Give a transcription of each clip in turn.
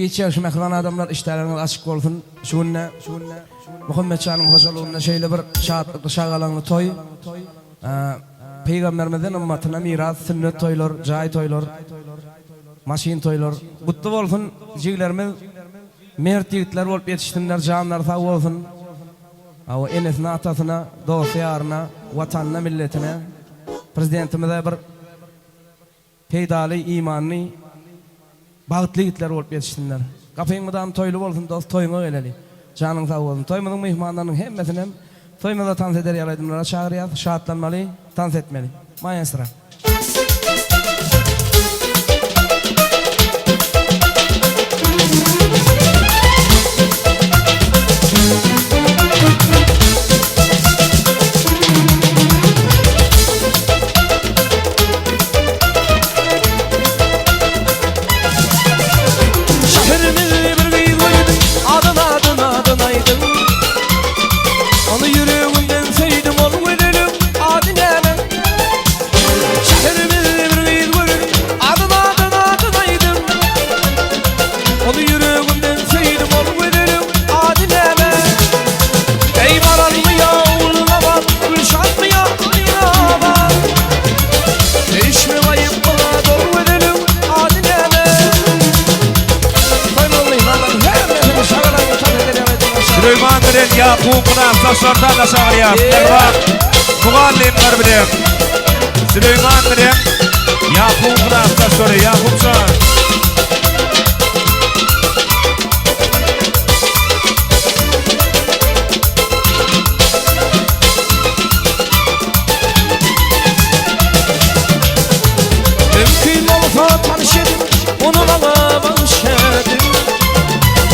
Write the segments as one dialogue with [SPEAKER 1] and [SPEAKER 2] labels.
[SPEAKER 1] Giç ýagşy mähriban adamlar işdäleriňiz açyk bolsun. Şu günde Muhammetjanyň hojalygynda şeýle bir şatlykly şagalaňly toý. Pygamberimizden ymmatyna miras sünnet toýlar, jaý toýlar, maşyn toýlar. Gutly bolsun jiglerimiz mert ýigitler bolup ýetişsinler janlary sag bolsun. Hawa enesine atasyna dosty ýaryna watanyna milletine prezidentimize bir Peýdaly, imanly, bagtly ýigitler bolup ýetişsinler. Gapyň mydam toýly bolsun dost, toýuňa geleli. Janyň sag bolsun. Toýumyzyň myhmanlarynyň hemmesinem toýumyzda tans eder ýaly aýdymlara çagyrýas. Şatlanmaly, tans etmeli. Maestro.
[SPEAKER 2] Şäherimizde bir gyz gördüm, Adyn adyn adyn aýdyň. Ony ýüregimden söýdüm, ol gözeliň ady näme? Şäherimizde bir gyz gördüm, Adyn adyn adyn aýdyň. Ony ýüregimden söýdüm, ol gözeliň ady näme? Eý maralmy ýa Ogulnabat, Gülşatmy ýa Aýnabat? Söýüşmek aýyp maňa, ol gözeliň ady näme?
[SPEAKER 3] Süleýman bilen Ýakup klasdaşlardan aşagyrýar. Mähriban mugallymlar bilen Süleýman bilen Ýakup klasdaşlary Ýakupjan.
[SPEAKER 2] Mümkin bolsa tanyş edin, ony maňa bagyş edin.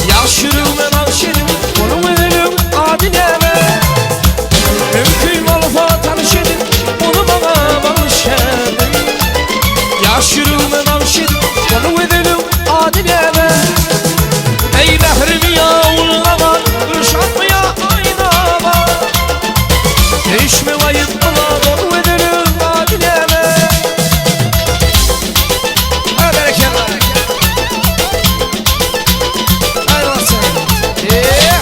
[SPEAKER 2] Ýaş ýüregime bagş edin, onuň özüniň ady näme? Mümkin bolsa tanyş edin, ony maňa bagyş edin. Ýaş ýüregime bagş edin, onuň özüniň ady näme? Eý mährimi ýa ullaman, Gülşatmy ýa Aýnabat? Söýüşmek aýyp maňa, ol gözeliň ady näme?
[SPEAKER 1] Ha berekella. Aýratyn. Eee.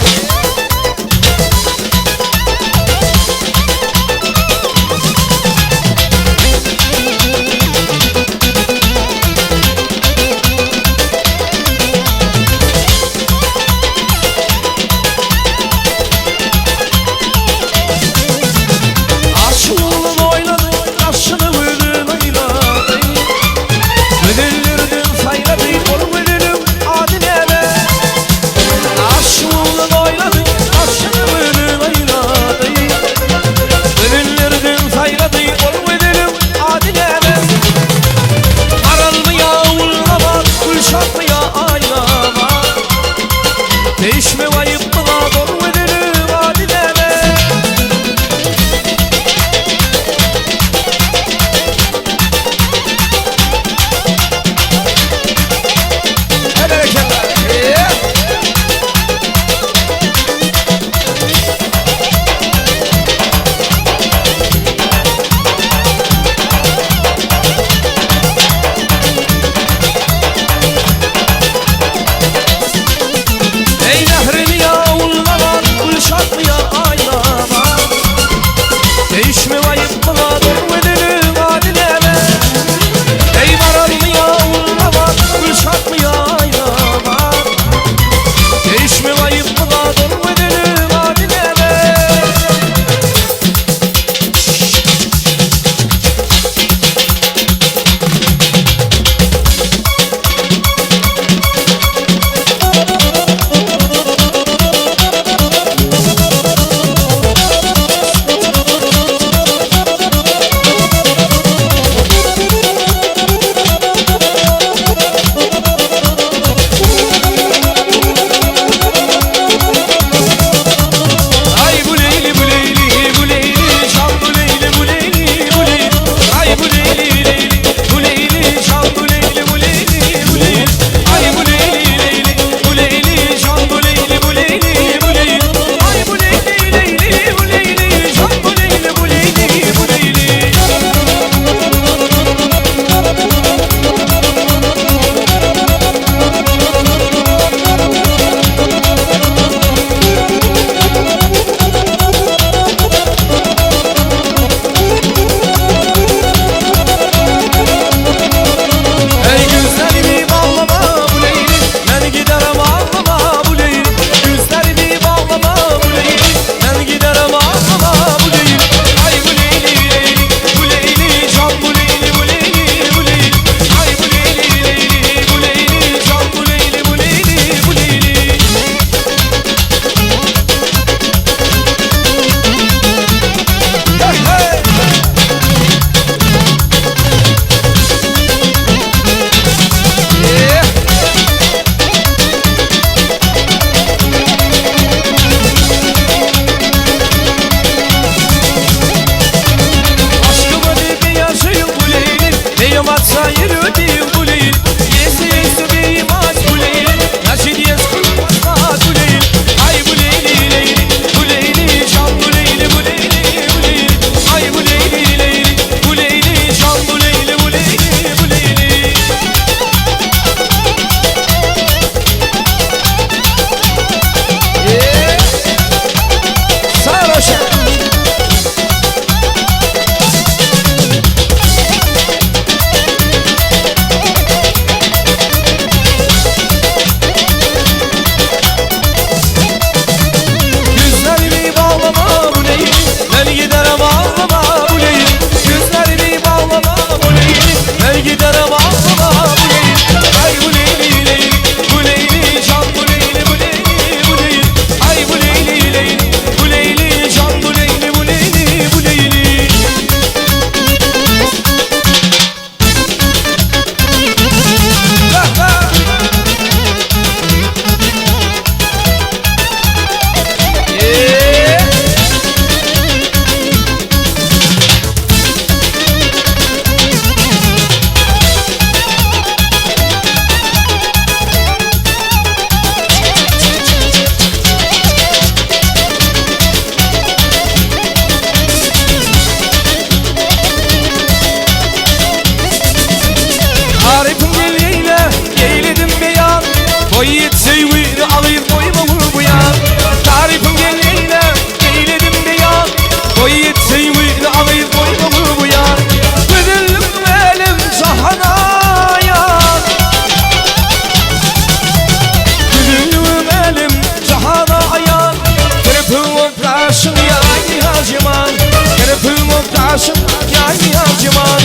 [SPEAKER 2] gaşyň ýaýmy ýa jemal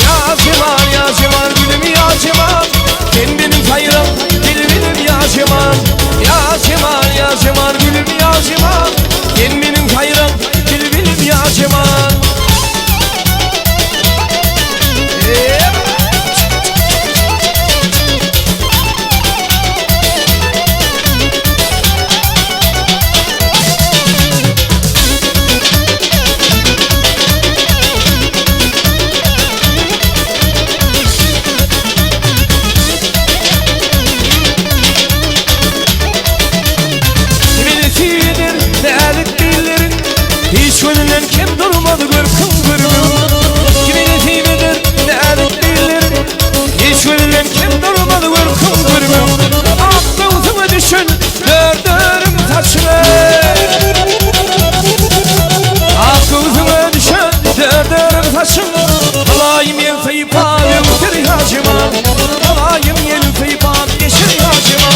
[SPEAKER 2] Ýa jemal, ýa jemal, gülüm ýa jemal Sen meniň saýrak bilbilim ýa jemal Ýa jemal, ýa jemal, gülüm ýa jemal Sen meniň saýrak bilbilim ýa jemal Bilesidir näzik dilleriň Hiç gözünden kem durmaz görküň görgüň Kime nesip eder näzik dilleriň Hiç gözünden kem durmaz görküň görgüň Ak göwsüňe düşen dördörüm saçyňa Ak göwsüňe düşen dördörüm saçyň Mylaýym ýel sypap öwser ýaşyma Mylaýym ýel sypap geçer ýaşyma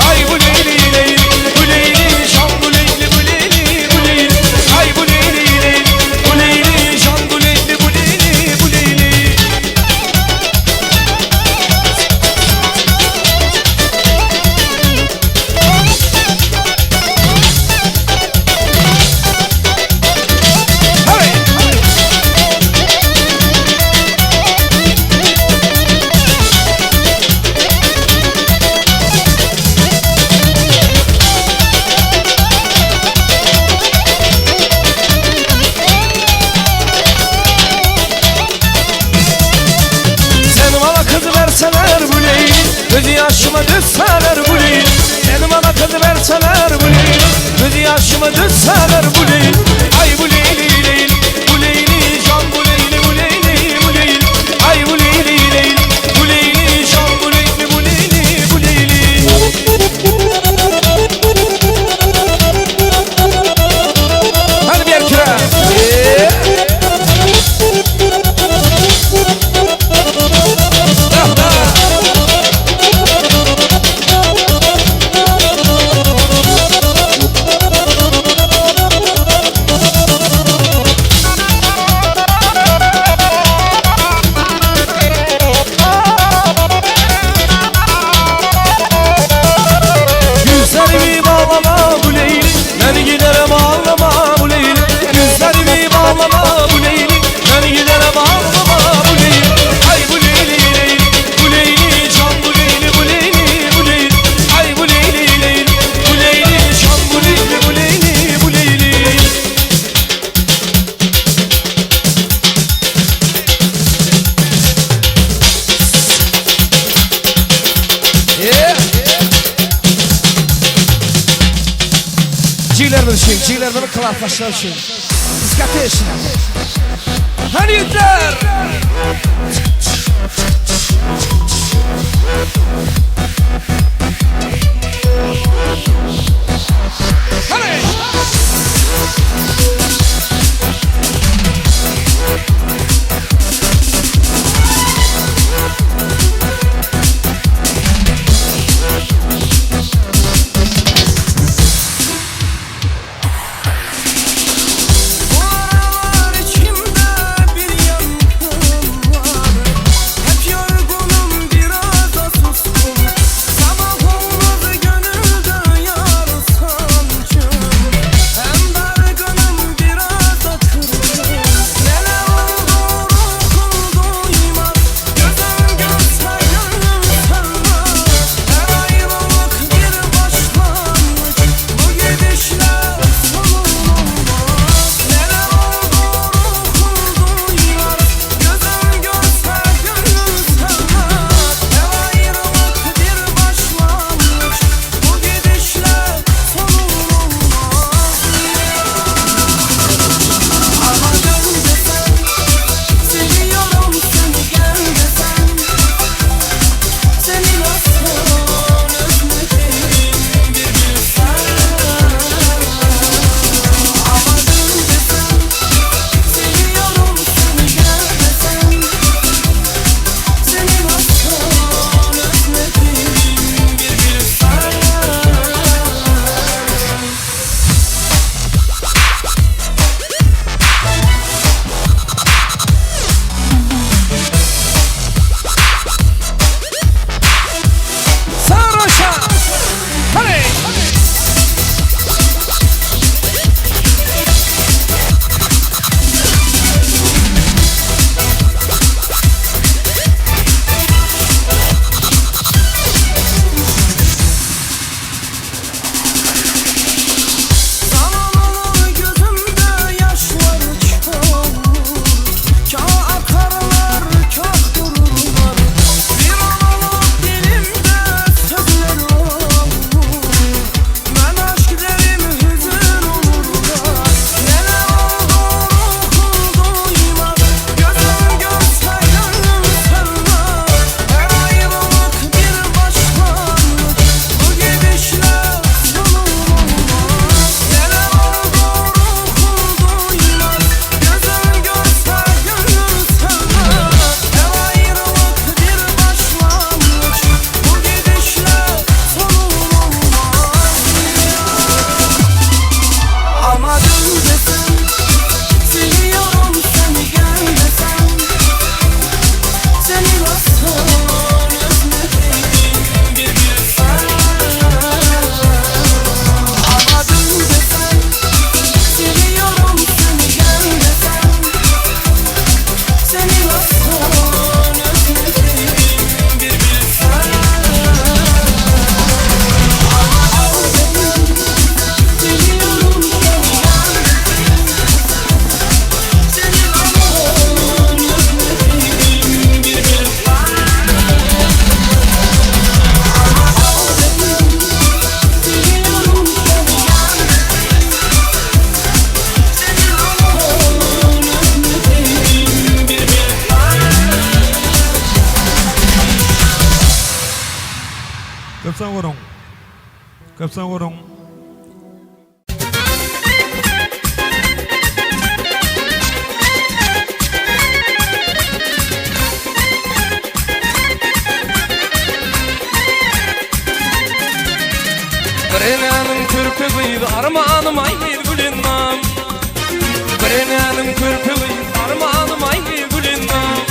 [SPEAKER 2] Aý bu leýli leýli bu leýli şam bu leýli bu leýli bu leýli Aý bu leýli leýli bu leýli şam bu leýli bu leýli bu leýli. Sen bana kız verseler bu leyli Göz yaşıma düşseler bu leyli Sen bana kız verseler bu leyli Göz yaşıma düşseler bu leyli Ay bu leyli leyli bu leyli can bu leyli bu leyli bu leyli Ay bu leyli leyli bu leyli can bu leyli bu leyli bu leyli Hadi bir kere. Yüzlerimi bağlama bu leyli Ben giderim ağlama bu leyli Yüzlerimi bağlama bu leyli Ben giderim ağlama bu leyli Ay bu leyli leyli bu leyli can bu leyli bu leyli bu leyli Ay bu leyli leyli bu leyli can bu leyli bu leyli bu leyli Jiglerimiz üçin, jiglerimiziň klasdaşlary üçin. Diskoteşna. Hany ýigitler! Hany!
[SPEAKER 1] Bu aralar içimde bir yangın var Hep yorgunum biraz da suskun.
[SPEAKER 3] Köp sag boluň.
[SPEAKER 2] Bir enäniň körpe gyzy armanym aý Gülennam Bir enäniň körpe gyzy armanym aý Gülennam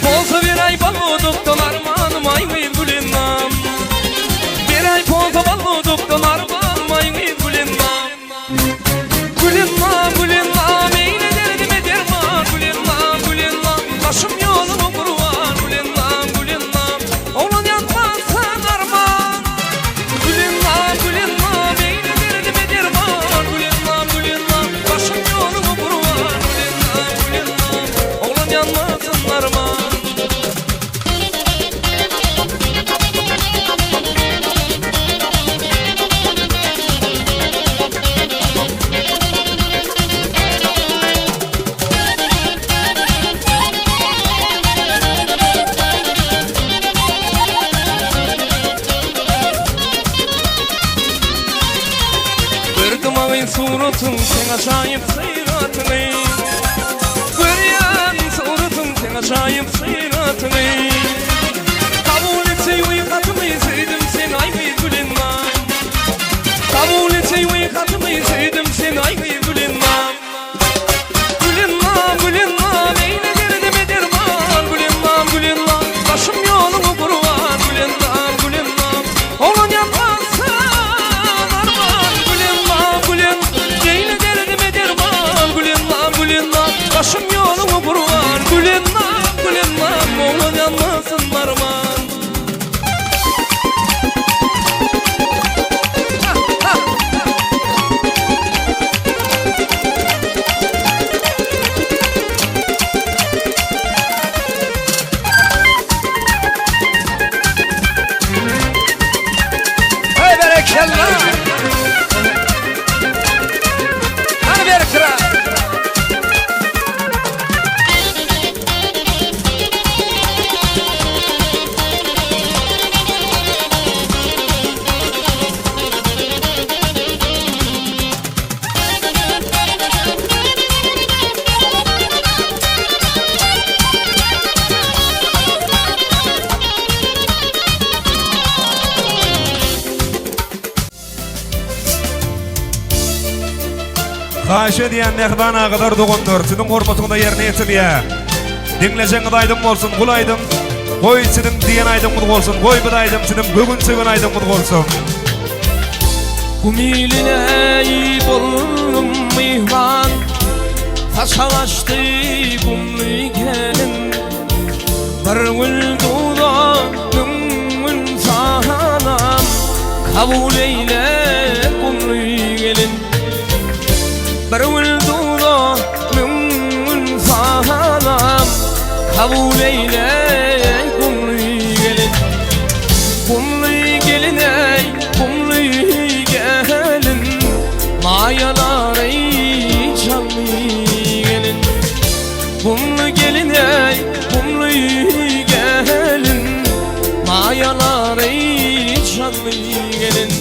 [SPEAKER 2] Bolsa bir aý baludukdan armanym aý Gülennam Bir aý bolsa baludukdan armanym aý Gülennam Gülennam Gülennam eýle derdime derman Gülennam Gülennam başym ýoluňa gurban Gülennam Gülennam oglan ýatmazsan arman Gülennam Gülennam eýle derdime derman Gülennam Gülennam başym ýoluňa gurban Gülennam Gülennam oglan ýanmasyn arman. Gördüm agy suratyň seň ajaýyp syratyňy Görýän suratyň seň ajaýyp syratyňy Kabul et söýgi hatymy söýdüm seni aý gyz Gülennam Kabul et söýgi hatymy söýdüm seni aý gyz Gülennam Gülennam Gülennam eýle derdime derman Gülennam Gülennam başym ýoluňa gurban Gülennam Gülennam oglan ýanmazsan arman Gülennam Gülen eýle derdime derman Gülennam Gülennam başym ýoluňa gurban Gülennam Gülennam oglan ýanmasyn arman.
[SPEAKER 1] Hey berekella! Hany berkira!
[SPEAKER 3] Haýyş edýän mähriban agalar doganlar siziň hormatyňyza ýerine ýetirilýär. Diňlejegiňiz aýdym bolsun gul aýdym. Goý siziň diýen aýdymyňyz bolsun goý bir aýdym siziň göwün sögen aýdymyňyz bolsun.
[SPEAKER 2] Gum iline boldum myhman Saçak açdy gumly gelin Bir gül duza müň gün salam Kabul eýle gumly gelin Bir gül duza müň gün salam Kabul eýle gumly gelin Gumly gelin eý gumly gelin Maýalar eý çagly gelin Gumly gelin eý gumly gelin Maýalar eý çagly gelin.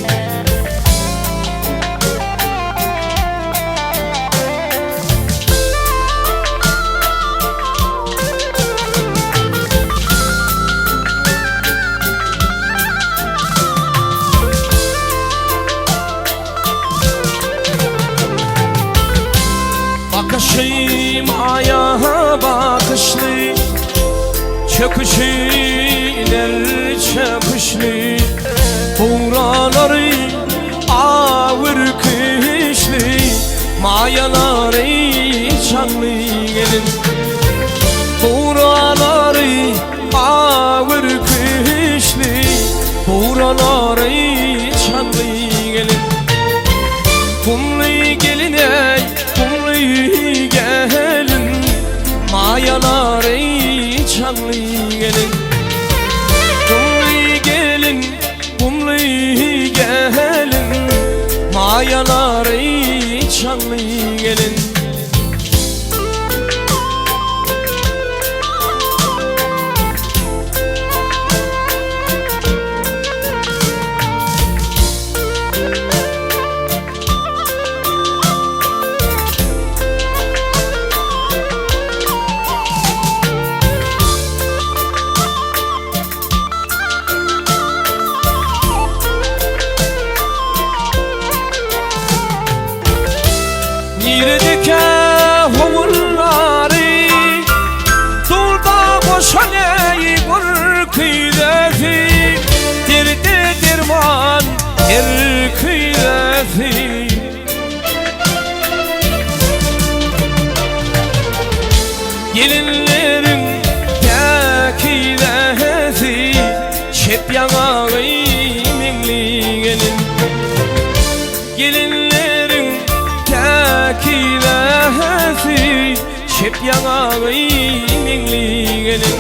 [SPEAKER 2] Bakyşy maýa bakyşly, Çöküşi iler çöküşli, Bugralary awyr küşli, Maýalary çagly gelin. Bugralary awyr küşli, Bugralary çagly gelin. Gumly gelin eý, gumly gelin, Maýalary çagly gelin. Gumly gelin, gumly gelin, Maýalary çagly gelin. Ak ýaňagy meňli gelin.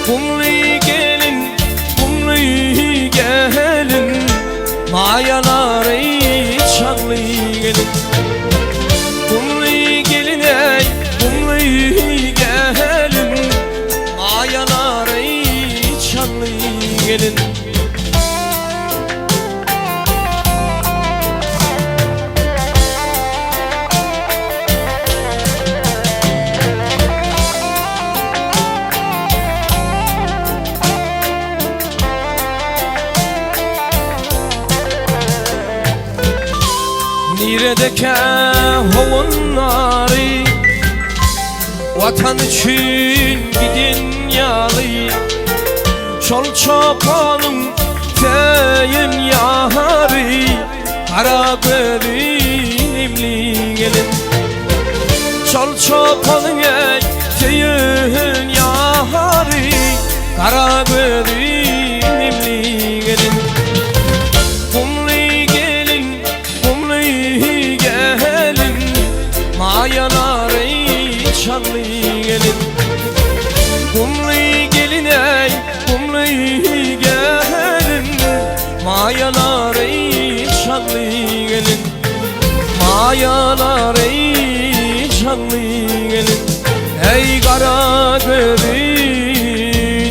[SPEAKER 2] Gumly gelin, gumly gelin, Maýalary çagly gelin. Gumly gelin eý, gumly gelin, Maýalary çagly gelin. Niredekä howandary Watan üçin giden ýaly Şol çopanyň söýen ýary Gara gözi nemli gelin. Şol çopanyň eý söýen ýary Gara gözi nemli gelin. Gumly gelin, gumly gelin, Maýalary çagly gelin. Gumly gelin eý, gumly gelin, Maýalary çagly gelin. Maýalary çagly gelin. Eý gara gözi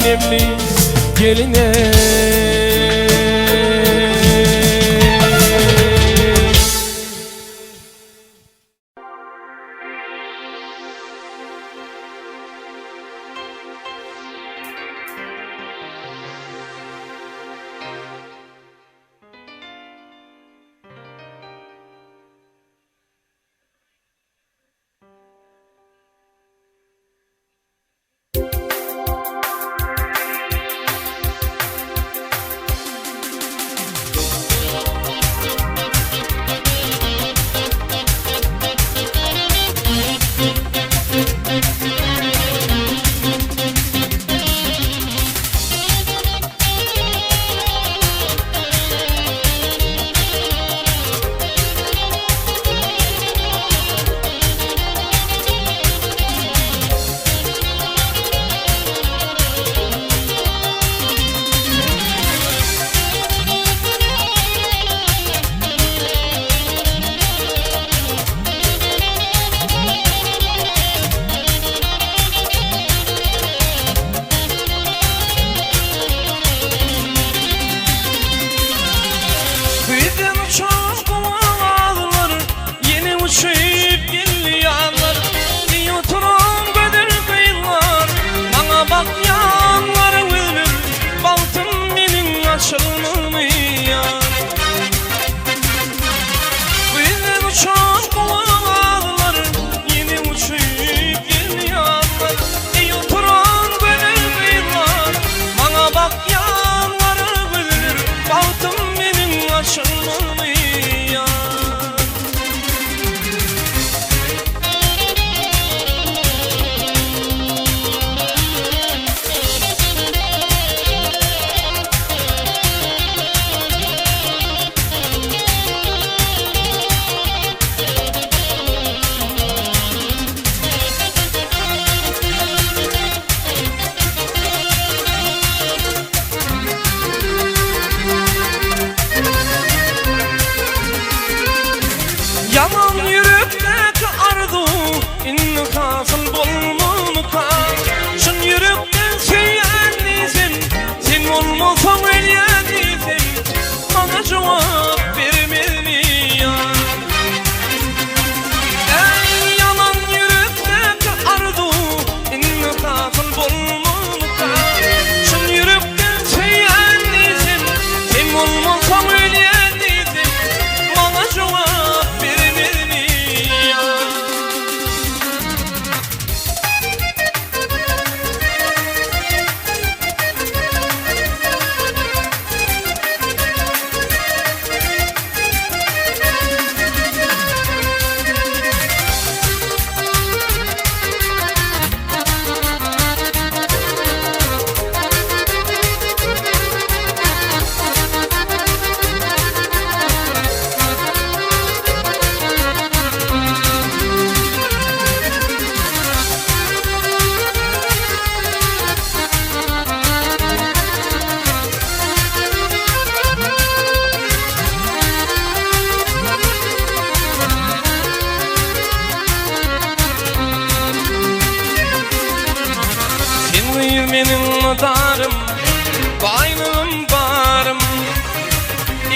[SPEAKER 2] nemli gelin eý.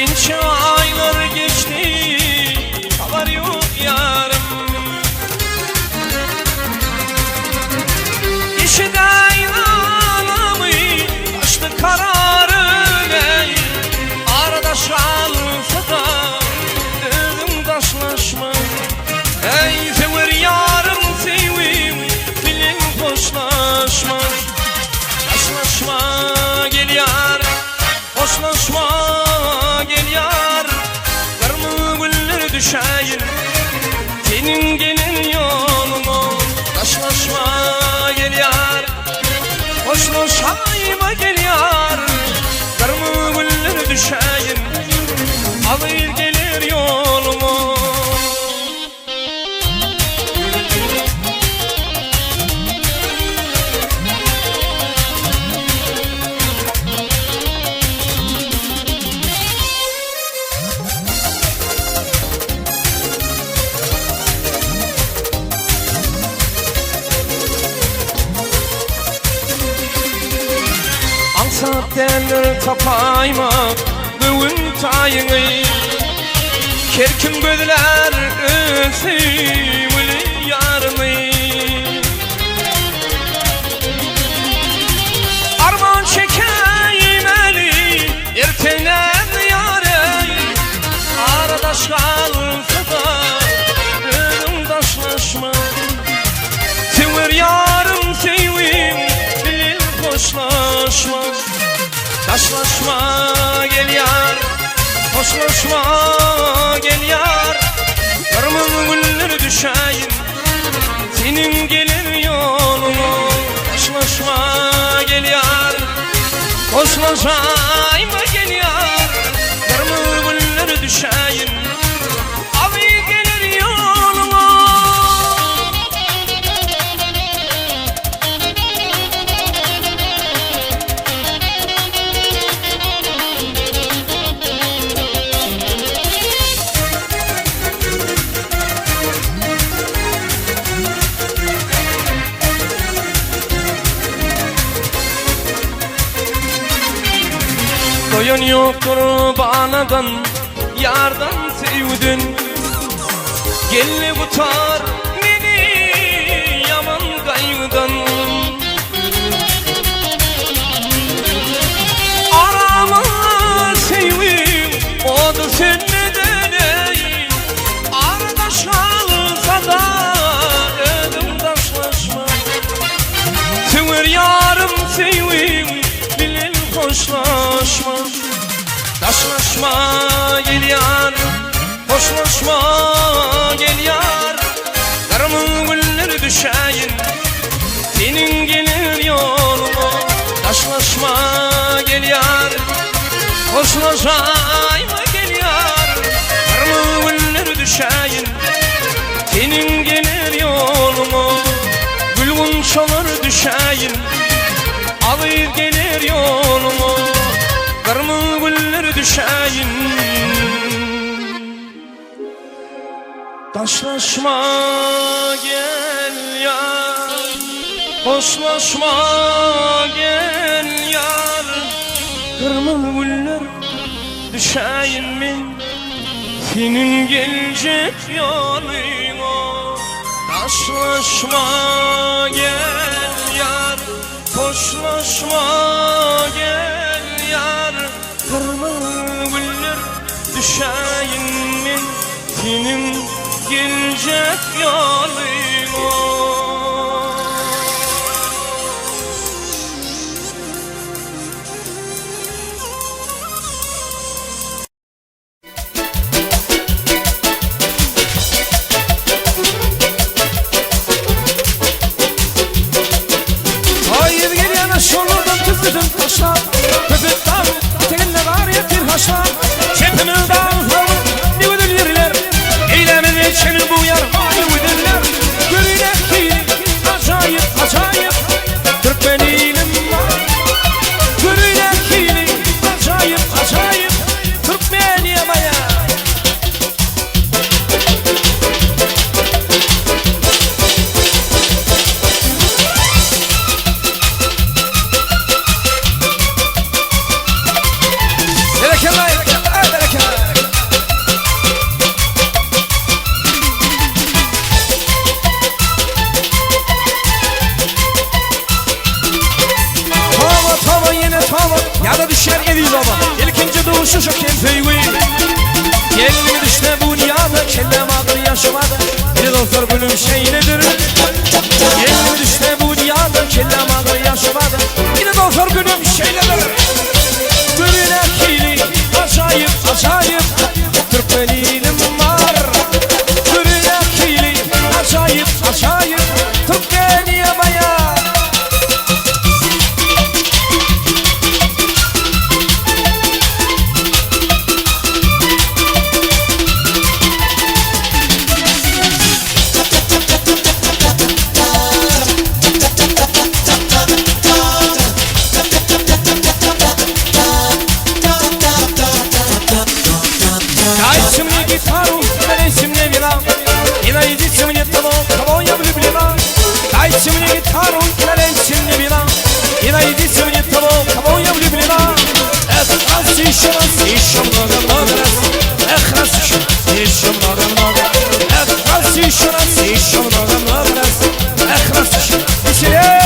[SPEAKER 2] Ençe aýlar geçdi, habar ýok ýarym. Eşidäý nalamy, gaçdy kararym eý. Aradaş galsa-da, özüň daşlaşma. Eý, söwer ýarym söýgim bilen hoşlaşma. Daşlaşma gel ýar, hoşlaşma gel ýar. Gyrmyzy güller düşäýin seniň gelen ýoluňa. Daşlaşma gel ýar, hoşlaşaýma gel ýar. Gyrmyzy güller düşäýin azyz geler ýoluňa. Aňsat däldir tapaýmak göwün taýyňy. Her kim gözlär öz söýgüli ýaryny. Arman çekäýmeli erteňden ýary. Ara daş galsa-da özüň daşlaşma. Söwer ýarym söýgim bilen hoşlaşma. Daşlaşma gel ýar, hoşlaşma gel ýar. Gyrmyzy güller düşäýin seniň gelen ýoluňa. Daşlaşma gel ýar, hoşlaşaýma gel ýar. Gyrmyzy güller düşäýin aly geler ýoluňa. Doýan ýokdur baladan, ýardan, söýgüden. Geldi gutar meni ýaman gaýgydan. Arama söýgim ody sönmeden eý. Aradaş galsa-da özüň daşlaşma. Söwer ýarym söýgim bilen hoşlaşma. Daşlaşma gel ýar. Hoşlaşma gel ýar. Gyrmyzy güller düşäýin seniň geler ýoluňa. Daşlaşma gel ýar. Hoşlaşaýma gel ýar. Gyrmyzy güller düşäýin seniň geler ýoluňa. Gül gunçalar düşäýin azyz geler ýoluňa. Gyrmyzy güller düşäýin. Daşlaşma gel ýar, hoşlaşma gel ýar. Gyrmyzy güller düşäýin men seniň geljek ýolyňa. Daşlaşma gel ýar, hoşlaşma gel ýar. Gyrmyzy güller düşäýin men seniň geljek ýolyňa.
[SPEAKER 1] Aý ýez gelýän şolardan tüssüsin taşlap, Köpet dagyň eteginde gar ýatyr haşlap, Çepimiz dagyň sagymyz ne gözel ýerler, Eýlämiz çemiz bu ýar aý gözeller, Görüne hili ajaýyp ajaýyp, Türkmen ilim bar. Görüne hili ajaýyp ajaýyp, Türkmen ýamaýa. Berekella, berekella.
[SPEAKER 2] Çeken söýgi Gelnimi düşse bu dünýada Kellem agyrýa şobada Ine dostlar günüm şeýledir Gelnimi düşse bu dünýada Kellem agyrýa şobada Ine dostlar günüm şeýledir Görün ähili ajaýyp ajaýyp Türkmen ilim bar Görün ähili ajaýyp ajaýyp Türkmen ýabaýa. Дайте мне гитару, налейте мне вина И найдите мне того, в кого я влюблена. Дайте мне гитару, налейте мне вина И найдите мне того, в кого я влюблена. Эх, раз, еще раз, еще много-много раз. Эх, раз, еще, еще много-много. Эх, раз, еще раз, еще много-много раз. Эх, раз, еще, веселее!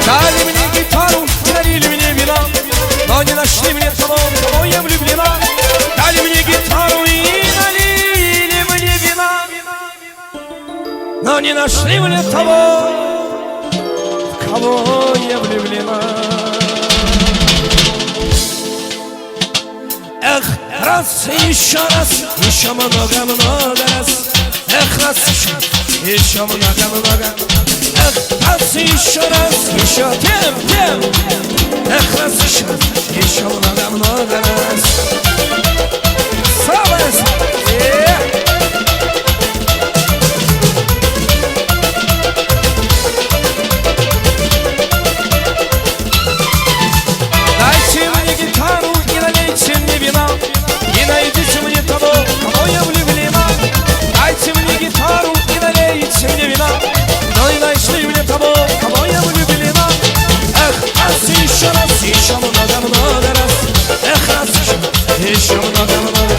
[SPEAKER 2] Дали мне гитару, налили мне вина, но не нашли мне того, в кого я влюблена. Дали мне гитару и налили мне вина, но не нашли мне того, в кого я влюблена. Эх, раз, еще раз, еще много-много раз. Эх, раз, еще, еще много-много. Эх, раз, еще раз, еще тем, тем. Эх, раз, еще, еще много-много раз. Слава! Yeah. Дайте мне гитару и налейте мне вина, И найдите мне того, в кого я влюблена. Дайте мне гитару и налейте мне вина, Но не нашли мне того, в кого я влюблена. Эх, раз, еще раз, еще много-много раз. Эх, раз, еще, еще много-много.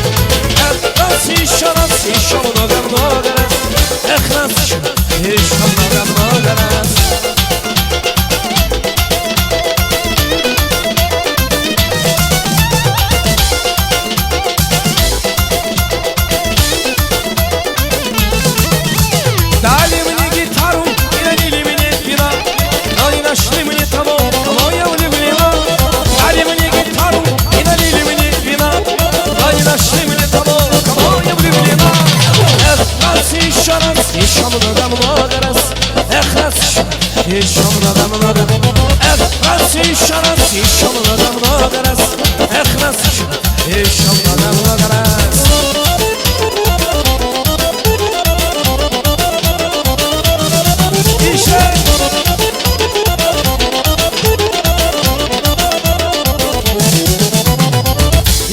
[SPEAKER 2] Эх, раз, еще раз, еще много-много раз. Эх, раз, еще, еще много-много раз. Дали мне гитару и налили мне вина, но не нашли мне того, в кого я влюблена. Дали мне гитару и налили мне вина, но не нашли мне того, в кого я влюблена. Эх, раз, еще раз, еще много-много раз. Эх, раз, еще, еще много-много. Эх, раз, еще раз, еще много-много раз. Эх, раз, еще, еще много-много раз. Еще!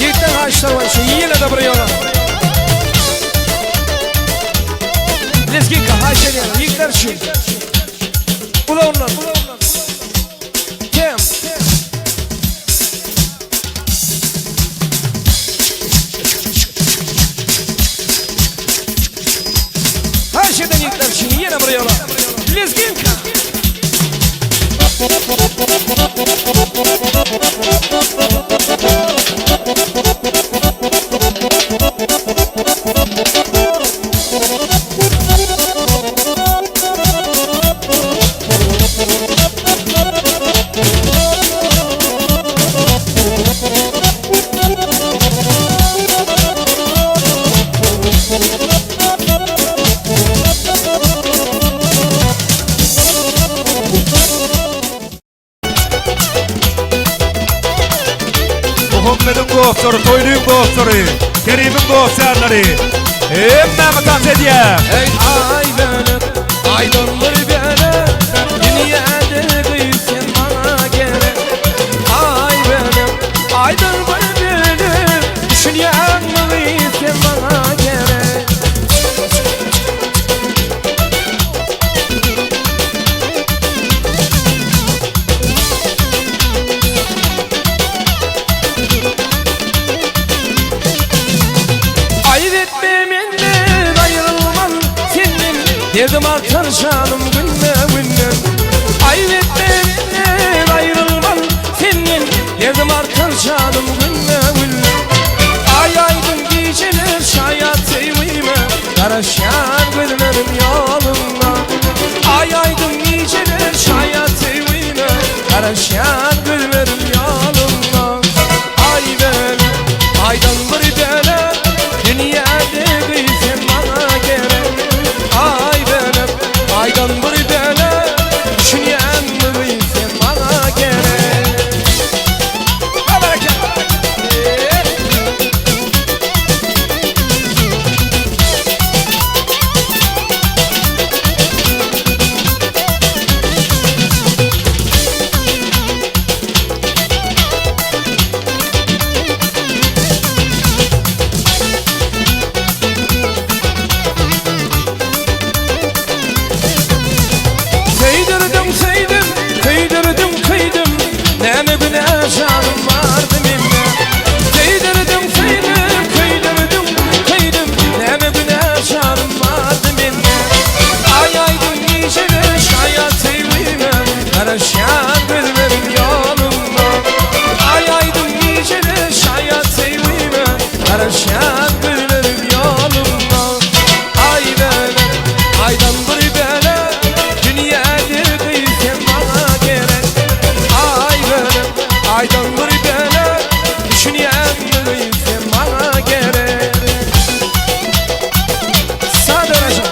[SPEAKER 2] Ýigitler haýyşlar boýunça ýene-de bir ýola. Lezginka haýyş edýän ýigitler üçin. Ulagyndan. Kem. Haýyş eden ýigitler üçin ýene bir ýola. Lezginka.
[SPEAKER 3] Muhammediň dostlary, Toýlyň dostlary, Kerimiň dost-ýarlary, hemmäňi tans edýär.
[SPEAKER 2] Eý aý bölek, aýdan bir bölek, Dünýäde gyz sen maňa gerek. Aý bölek, aýdan bir bölek, Düşünýäňmi gyz sen maňa gerek. Aýyp etme mende. Derdim artar janym günbe-günden. Aýyp etme menden aýrylman senden Derdim artar janym günbe-günden. Aý aýdyň gijeler şaýat söýgime Garaşýan gözlerim ýoluňda. Aý aýdyň gijeler şaýat söýgime Garaşýan gözlerim ýoluňda. Aý böle, aýdan bir böle, Dünýäde gyz sen maňa gerek. Aý böle, aýdan bir böle, Düşünýäňmi gyz sen maňa gerek. Söýdürdiň söýdüm, köýdürdiň köýdüm, Näme günä janym bardy mende. Söýdürdiň söýdüm, köýdürdiň köýdüm, Näme günä janym bardy mende. Aý aýdyň gijeler şaýat söýgüme, Garaşýan gözlerim ýolumda. Aý aýdyň gijeler şaýat söýgüme, Garaşýan gözlerim ýolumda. Aý böle, aýdan bir böle, Dünýäde gyz sen maňa gerek. Aý böle, aýdan bir böle, Düşünýäňmi gyz sen maňa gerek. Sag döreşim.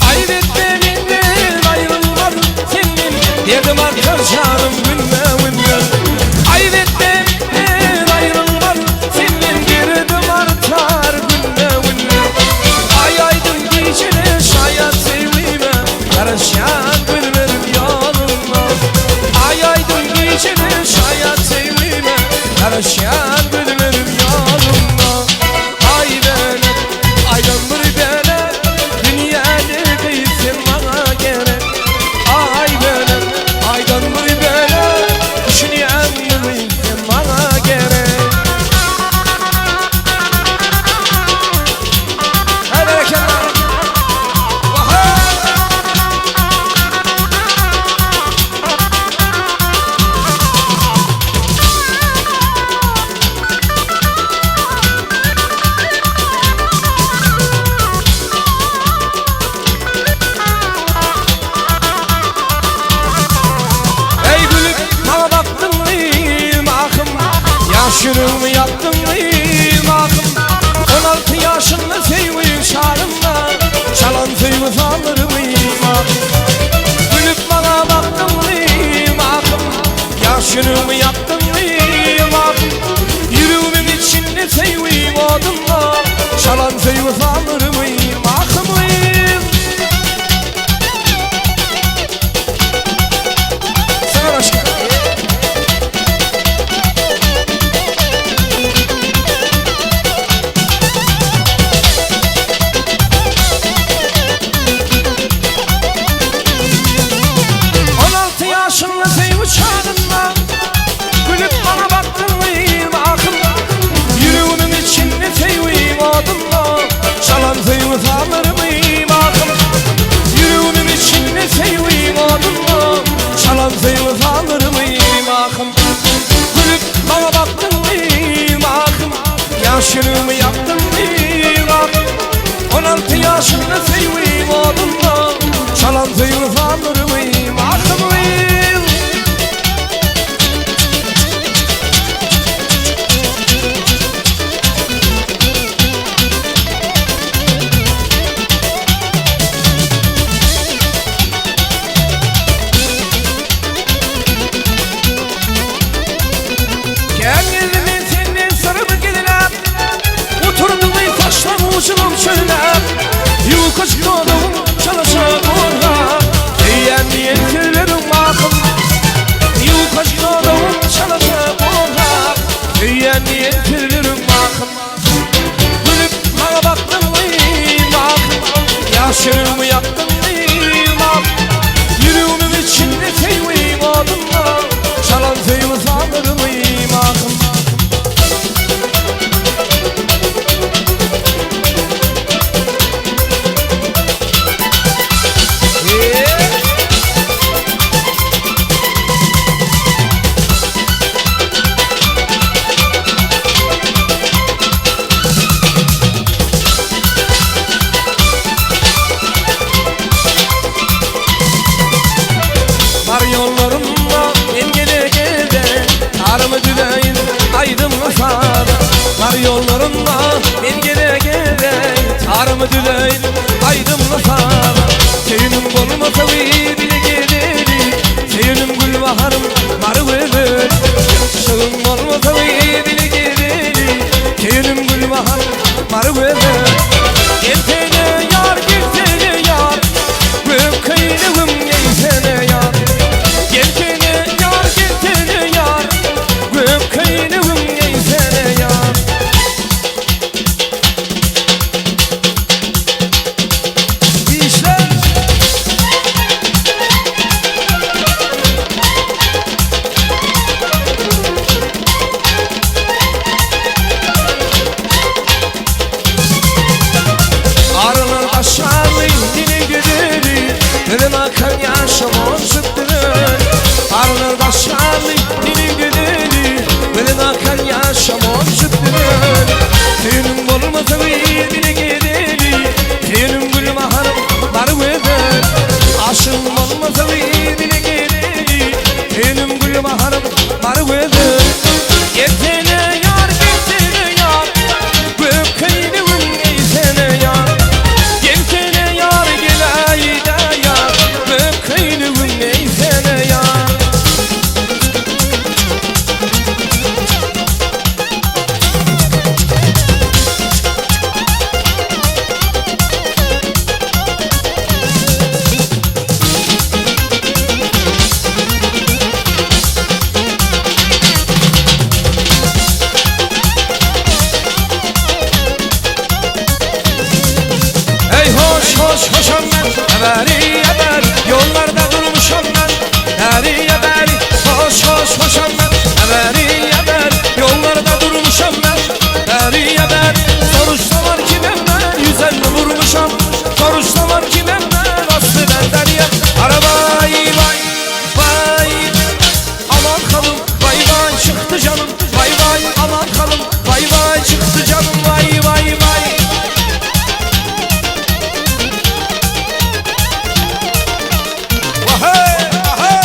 [SPEAKER 2] Aýyp etme menden aýrylmaz senden Derdim artar janym günbe-günden Aýyp etme menden aýrylmaz senden Derdim artar günbe-günden Aý aýdyň gijede şaýat söýgime Garaşýan gözlerim ýolunda Aý aýdyň gijede şaýat söýgime Garaşýan gözlerim ýolunda Aý bölek, aýdan bir bölek, Dünýäde gyz sen maňa gerek. Aý bölek, aýdan bir bölek, Düşünýäňmi gyz sen maňa gerek. Haý berekella! Waha! Eý gülüp maňa bakdyňmy mahym Ýaş ýüregimi ýakdyňmy mahym 16 ýaşynda söýgüň şarynda Çalan söýgi salyrmy mahym Gülüp maňa bakdyňmy mahym Ýaş ýüregimi ýakdyňmy mahym Ýüregimiň içinde söýgüň odunda Çalan söýgi salyrmy mahym Sana başka. On altı ýaşynda söýgi çagynda Gülüp maňa bakdyň ahym Ýüregimiň içinde söýgiň odunda Çalan söýgi salyrmy ahym Ýüregimiň içinde söýgiň odunda Çalan söýgi salyrmy ahym Gülüp maňa bakdyň ahym Ýaş ýüregimi ýakdyň ahym 16 ýaşynda söýgiň odunda Çalan söýgi salyrmy ahym Kän gezdim men senden syrymy gizläp, Oturdyňmy saçlaň ujunam çözläp, Ýukajyk dodagyň çalasy gorlap, Söýýän diýen sözleriň mahym. Ýukajyk dodagyň çalasy gorlap, Söýýän. Ýaş ýüregimi ýakdyň ýyllap Ýüregimiň içinde söýgiň odunda Çalan söýgi sazlarymy ahym. Bar ýollarymda men gele-gele Arymy düzeýin aýdymly saza Bar ýollarymda men gele-gele Arymy düzeýin aýdymly saza Söýenim bolmasa bile gezeli Söýenim gülbaharym mary gözel Şygyň bolmasa bile gezeli Söýenim gülbaharym mary gözel Gelsene ýar gelsene ýar Gök köýnegim geýsene ýar Gelsene ýar gelsene ýar Gök köýnegim geýsene ýar. Işler. Arılar aşaly dili güdüli Gözüm akan yaşım onşup durur Arılar aşaly dili güdüli Gözüm akan yaşım onşup durur Düğünün bolmasa bile gideli Düğünün gül baharım bar güzel Aşığım bolmasa bile gideli Düğünüm gül baharım bar güzel Gelsene yar gelsene yar Gök köýnegim geýsene ýar Gelsene ýar geläýdä ýar Gök köýnegim geýsene ýar. Ey hoş hoş hoşam ben Eberi eberi Yollarda durmuşam ben Eri eberi Hoş hoş hoşam ben Eberi eberi Yollarda durmuşam ben Eri eberi Soruşsalar kimem ben 150 vurmuşam Soruşsalar kimem ben Aslı benden ya Arabay vay vay Aman hanım vay vay çıktı canım Vay vay aman hanım vay vay çıktı canım Vay vay vay.
[SPEAKER 3] Wahey! Wahey!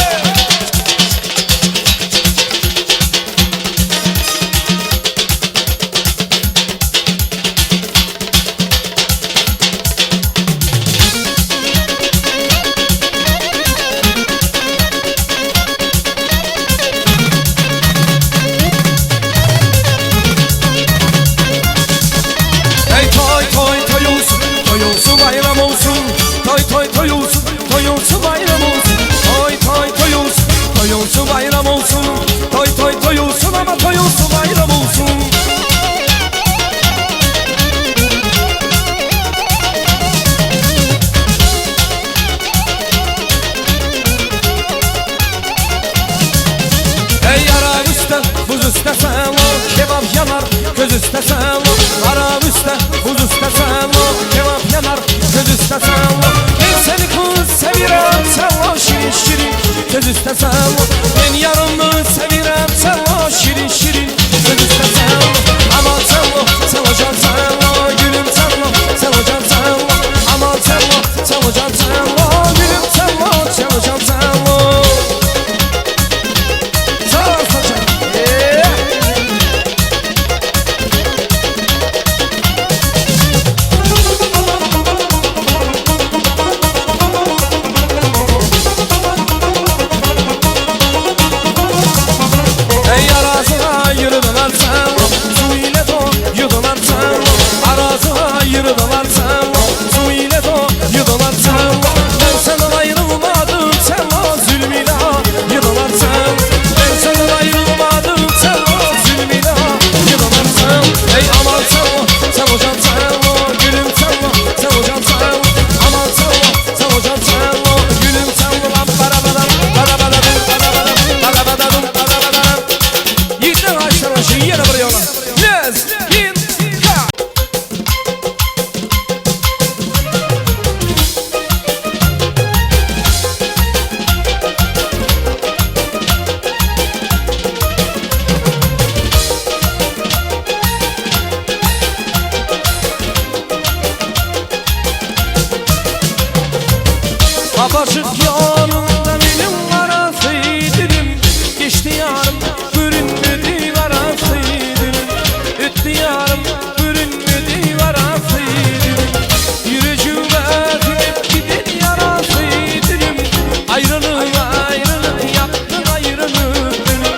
[SPEAKER 2] Ey toy toy toy olsun, toy olsun bayram olsun. Toy toy toy olsun, toy olsun bayram olsun. Toy toy toy olsun, toy olsun bayram olsun. Toy toy toy olsun ama toy olsun bayram olsun. Ey yara üstte, buz üstte sen o kebap yanar Köz üstte sen o, ara üstte, buz üstte sen o kebap yanar Köz üstte sen o, ben seni kız sevirem sen o şirin şirin Köz üstte sen o, ben yarımı sevirem sen o şirin şirin Köz üstte sen o, aman sen o, sen hocam sen o Gülüm sen o, sen hocam sen o Aman sen o, sen hocam sen o Gülüm sen o, sen hocam sen o Sağ ol saçam. Yeah. Ey arasına yürüdüler sen Su ile do yudular sen Arasına yürüdüler sen Su ile do yudular sen Ben senden ayrılmadım sen o zulüm ile yudular sen Ben senden ayrılmadım sen o zulüm ile yudular sen Ey aman sen o sen hocam sen o Gülüm sen o sen hocam sen o. Babaşyk ýolunda meniň garasy dilim Geçdi ýarym görünmedi garasy dilim Ötdi ýarym görünmedi garasy dilim Ýürejigime siňip giden ýarasy dilim Aýralyk aýralyk ýakdy aýralyk dilim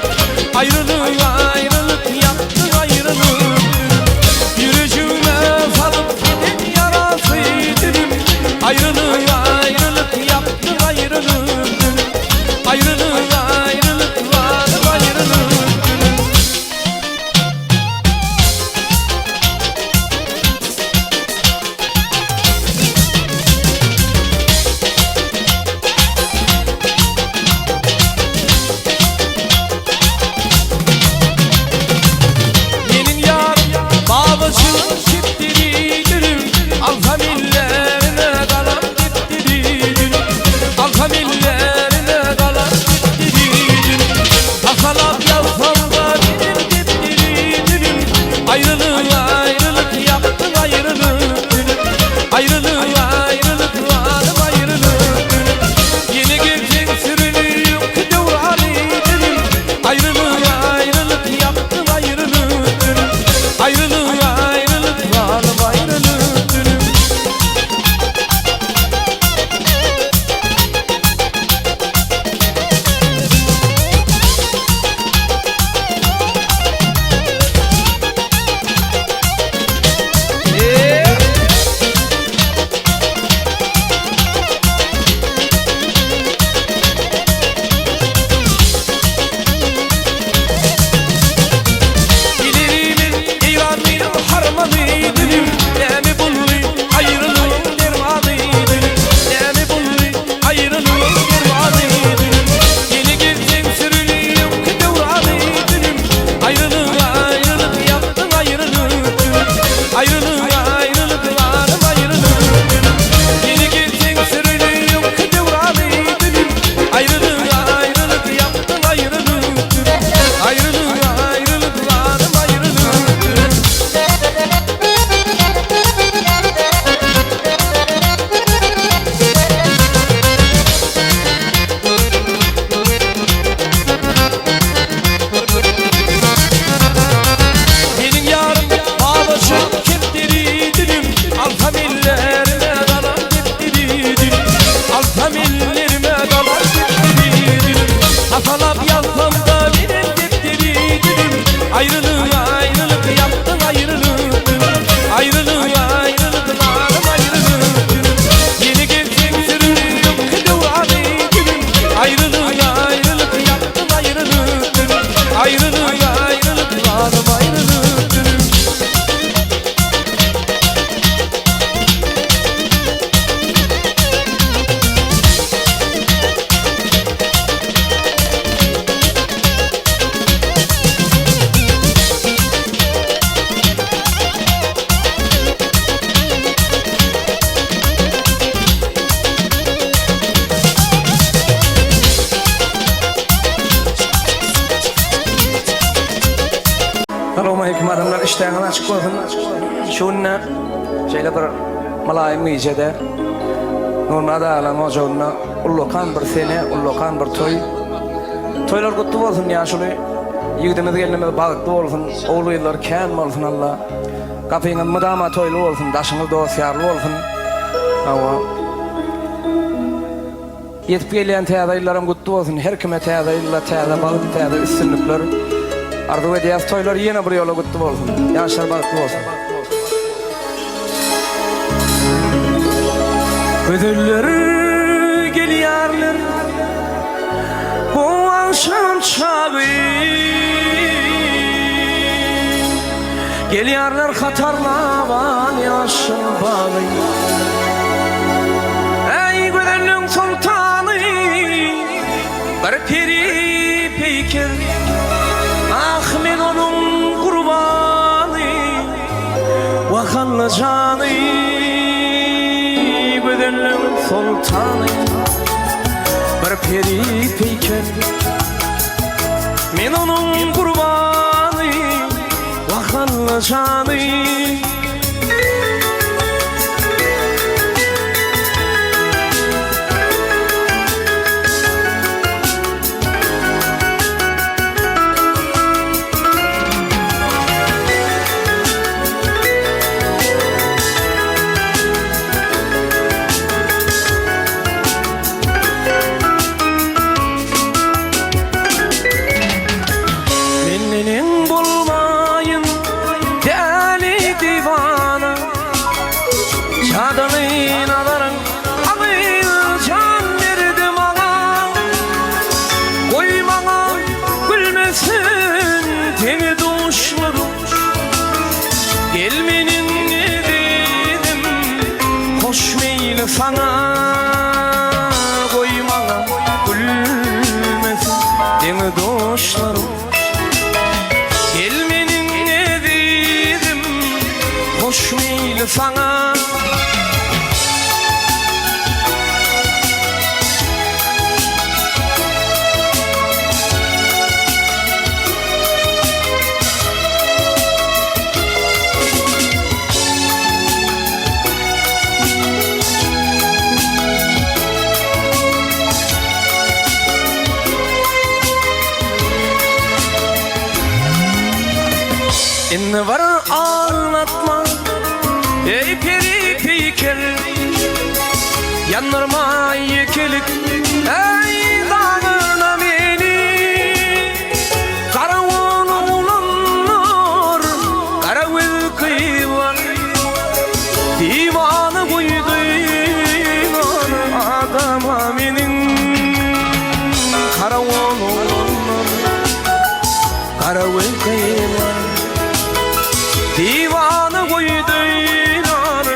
[SPEAKER 2] Aýralyk aýralyk ýakdy aýralyk dilim Ýürejigime salyp giden ýarasy dilim Aýralyk aýralyk ýakdy aýralyk dilim Aýralyk aýralyk zalym aýralyk dilim. Meniň ýarym babajyň kepderidirim Alsam ellerime galam depderidirim Alsam ellerime galam depderidirim Tasalap ýazsam-da menem depderidirim Aýralyk aýralyk ýakdyň aýralyk dilim Aýralyk aýralyk zalym aýralyk dilim Ýene gelseň süreli döwrany dilim Aýralyk aýralyk ýakdyň aýralyk dilim Aýralyk aýralyk zalym aýralyk dilim. Ilerimiz Eýranlynyň harmany dilim Näme boldy aýralygyň dermany dilim Näme boldy aýralygyň dermany dilim Ýene gelseň süreli öňki döwrany dilim Aýralyk aýralyk ýakdyň aýralyk dilim Aýralyk aýralyk zalym aýralyk dilim Ýene gelseň süreli öňki döwrany dilim Aýralyk aýralyk ýakdyň aýralyk dilim Aýralyk aýralyk zalym aýralyk dilim. Meniň ýarym babaşym kepderi dilim Alsam ellerime galam depderi dilim Alsam ellerime galam depderi dilim Hasalap ýazsam-da menem depderi dilim Aýralyk aýralyk ýakdyň aýralyk dilim Aýralyk aýralyk zalym aýralyk dilim Ýene gelseň sürülik döwrany dilim Aýralyk aýralyk ýakdyň aýralyk dilim Aýralyk aýralyk zalym aýralyk dilim.
[SPEAKER 1] Salowmaleýkim adamlar işdäňiz açyk bolsun. Şu günde şeýle bir mylaýym gijede Nurmyrat agalaň ojagynda ullakan bir sene, ullakan bir toý. Toýlar gutly bolsun ýaşuly. Ýigidimiz gelnimiz bagtly bolsun, ogul gyzlary kän bolsun Alla. Gapyňyz mydama toýly bolsun, daşyňyz dost-ýarly bolsun. Hawa. Ýetip gelýän täze ýyllaram gutly bolsun. Her kime täze ýylda täze bagt, täze üstünlikler arzuw edýäs. Toýlar ýene bir ýola gutly bolsun. Ýaşlar bagtly bolsun.
[SPEAKER 2] Gözeller gelýärler bu agşam çagy Gelýärler hatarlap al ýaşyl bagy Eý gözelligiň soltany bir peri peýker Ah men onuň gurbany Wah Alla jany gözelligiň soltany Bir peri peýker Men onuň gurbany Wah Alla jany. saňa. Indi bir aldatma, eý peri peýker, Ýandyrma ýekelik, eý dagyna meni. Garawul oglanlar, garagöz gyzlar, Diwana goýdular adama meniň. Garawul oglanlar, garagöz gyzlar, Diwana goýdular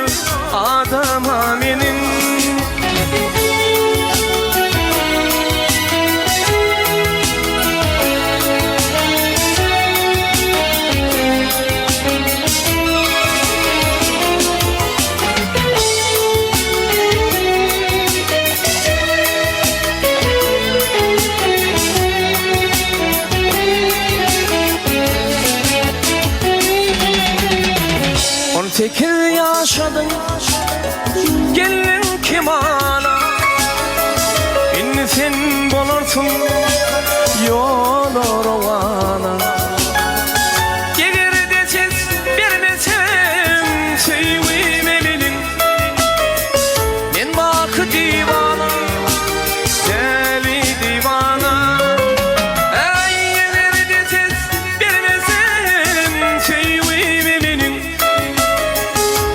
[SPEAKER 2] adama meniň. 18 ýaşadyň, geldiň kemala, Indi sen bolarsyň ýola rowana. Eger-de ses bermeseň söýgüme meniň, Men baky diwana, däli diwana. Äý, eger-de ses bermeseň söýgüme meniň,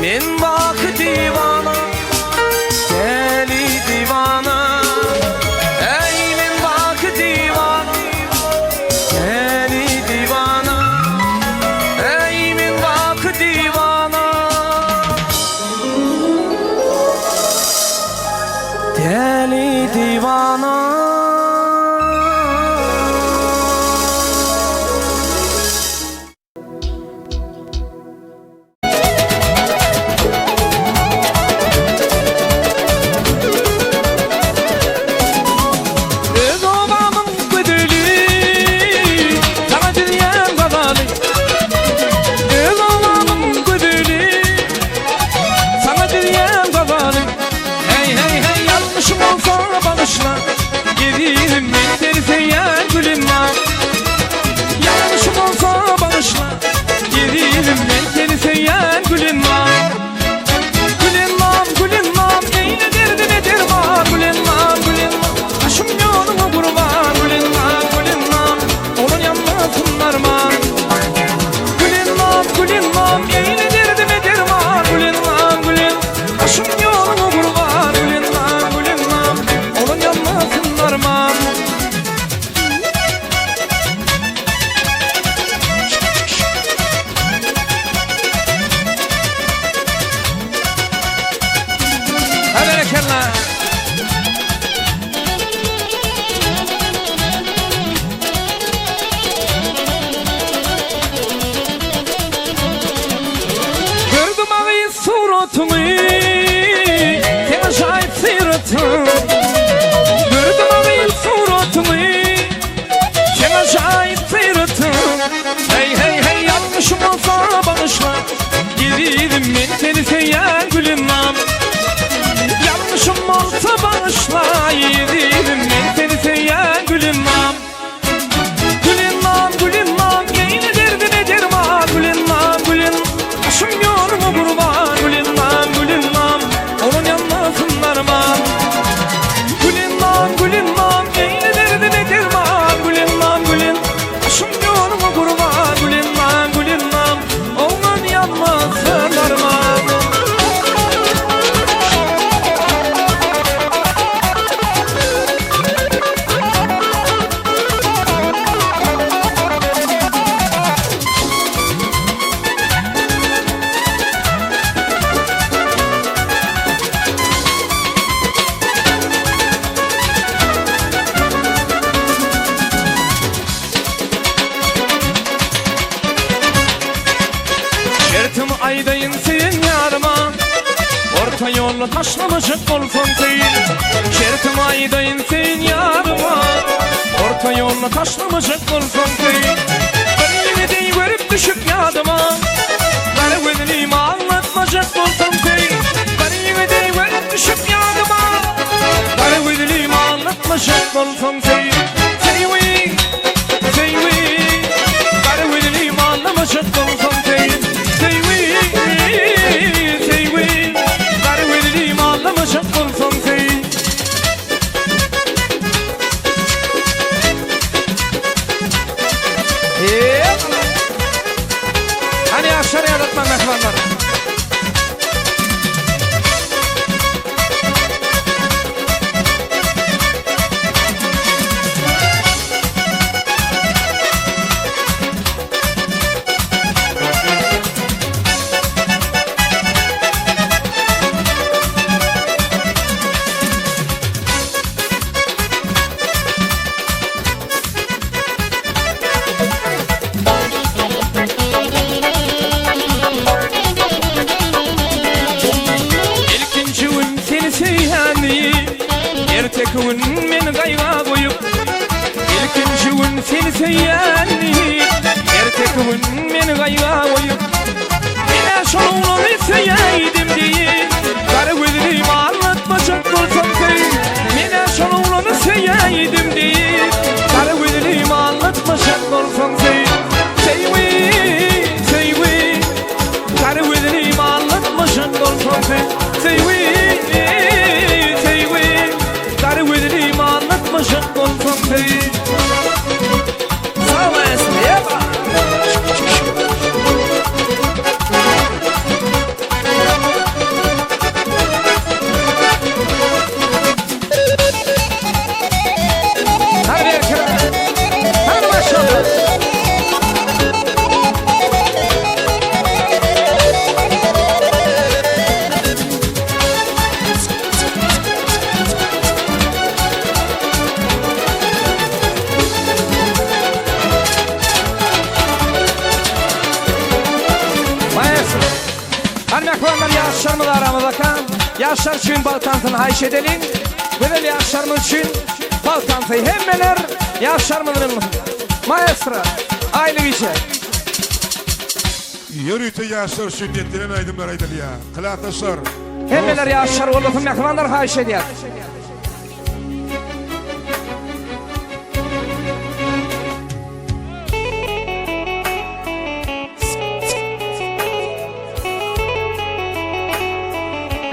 [SPEAKER 2] Men baky diwana, däli diwana. Äý, men baky diwana, däli diwana. Äý, men baky diwana, däli diwana. Öz obamyň gözeli, saňa düzýän gazaly. Öz obamyň gözeli, saňa düzýän gazaly. Hey hey hey ýalňyşym bolsa bagyşla, Gezizim men seni söýýän gülüm-am. Ýalňyşym bolsa bagyşla, Gezizim men seni söýýän gülüm-am. Gülüm-am, gülüm-am, eýle derdime derman. Gülüm-am, gülüm-am, başym ýoluňa gurban. Gülüm-am, gülüm-am, olar ýanmasyn arman. Gülüm-am, gülüm-am, eýle derdime derman. Gülüm-am, gülüm, başym ýoluňa gurban. Gülüm-am, gülüm-am, olar ýanmasyn arman. Ha berekella. Gördüm agy suratyňy, Seň ajaýyp syratyň. Gördüm agy suratyňy, Seň ajaýyp syratyň. Hey hey hey ýalňyşym bolsa bagyşla, Gezizim men seni söýýän gülüm-am. Ýalňyşym bolsa bagyşla, Ezizim men seni söýýän gülüm-am. Gülüm-am, gülüm-am, eýle derdime derman. Gülüm-am, gülüm, başym ýoluňa gurban. Gülüm-am, gülüm-am, olar ýanmasyn arman. Gülüm-am, gülüm-am, eýle derdime derman. Gülüm-am, gülüm, başym ýoluňa gurban. Gülüm-am, gülüm-am, olar ýanmasyn arman. aýdaýyn söýen ýaryma Orta ýolda taşlamajak bolsaň söý Şertimi aýdaýyn söýen ýaryma Orta ýolda taşlamajak bolsaň söý Bir ýigidi görüp düşüp ýadyma Gara gözlimi aldatmajak bolsaň söý Bir ýigidi görüp düşüp ýadyma Gara gözlimi aldatmajak bolsaň söý Söý Söý Gara gözlimi aldamajak bolsaň söý Söý Söý Gara gözlimi aldamajak bolsaň söý
[SPEAKER 1] Hany ýaşlar ýadatma mähribanlar.
[SPEAKER 2] Ilkinji gün seni söýýänmi Erteki gün meni gaýga goýup Ilkinji gün seni söýýänmi Erteki gün meni gaýga goýup Menä şol oglany söýäýdim diýip Gara gözlimi aldatmajak bolsaň söý Menä şol oglany söýäýdim diýip Gara gözlimi aldatmajak bolsaň söý Söý söý Gara gözlimi aldatmajak bolsaň söý Söý söý Gara gözlimi aldatmajak bolsaň söý
[SPEAKER 1] Sag olasyn, ýepa! Hany berkir. Hany maşallah. Maestro. Hany mähribanlar ýaşlarymyz aramyzdaka. Ýaşlar üçin bagt tansyny haýyş edeliň. Gözel ýaşlarymyz üçin bagt tansy. Hemmeler ýaşlarymyz bilen bolsun. Maestro, aýly gije.
[SPEAKER 4] Ýörite ýaşlar üçin niýetlenen aýdymlar aýdylýar. Klasdaşlar.
[SPEAKER 1] Hemmeler ýaşlar bolsun mähribanlar haýyş edýär.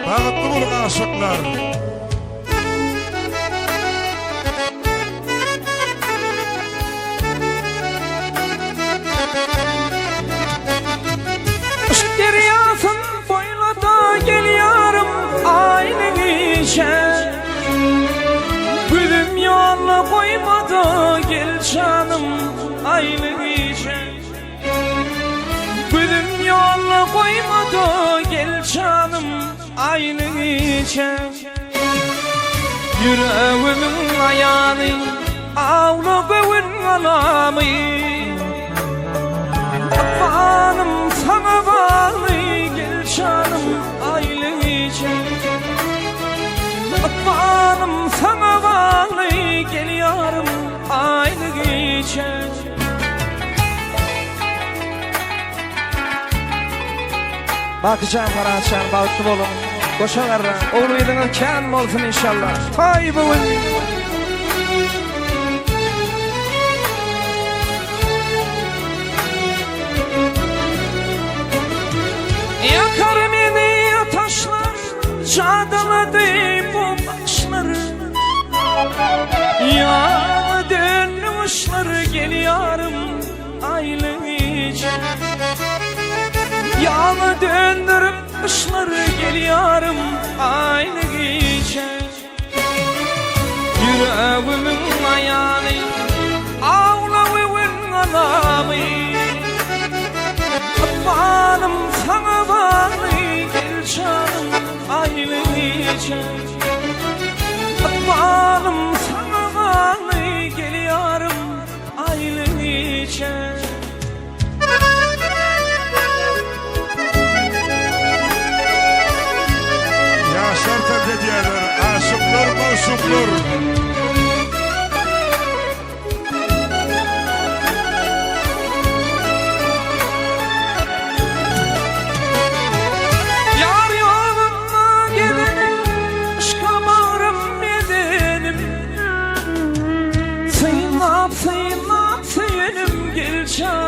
[SPEAKER 4] Bagtly boluň aşyklar.
[SPEAKER 2] Yşk derýasyn boýlada gelýärim aýly gije Gözüm ýola goýmady gel janym aýly gije Gözüm ýola goýmady gel janym aýly gije Ýüregimiň aýany awla göwün galamy Ykbalym saňa bagly gel janym aýly gije Ykbalym saňa bagly gel ýarym aýly gije
[SPEAKER 1] Bakyjan Garaçan bagtly boluň. Goşa garraň. Ogul-gyzyňyz kän bolsun inşallah. Toý bu gün.
[SPEAKER 2] Ýakar meni ataşlar, jadylady bu bakyşlar. Ýaňy döndi guşlar, gel ýarym aýly gije. Ýaňy döndürip gyşlary gel ýarym aýly gije. Ýüregimiň aýany awlawy gün galamy. Ykbalym saňa bagly gel janym aýly gije. Ykbalym saňa bagly gel ýarym aýly gije.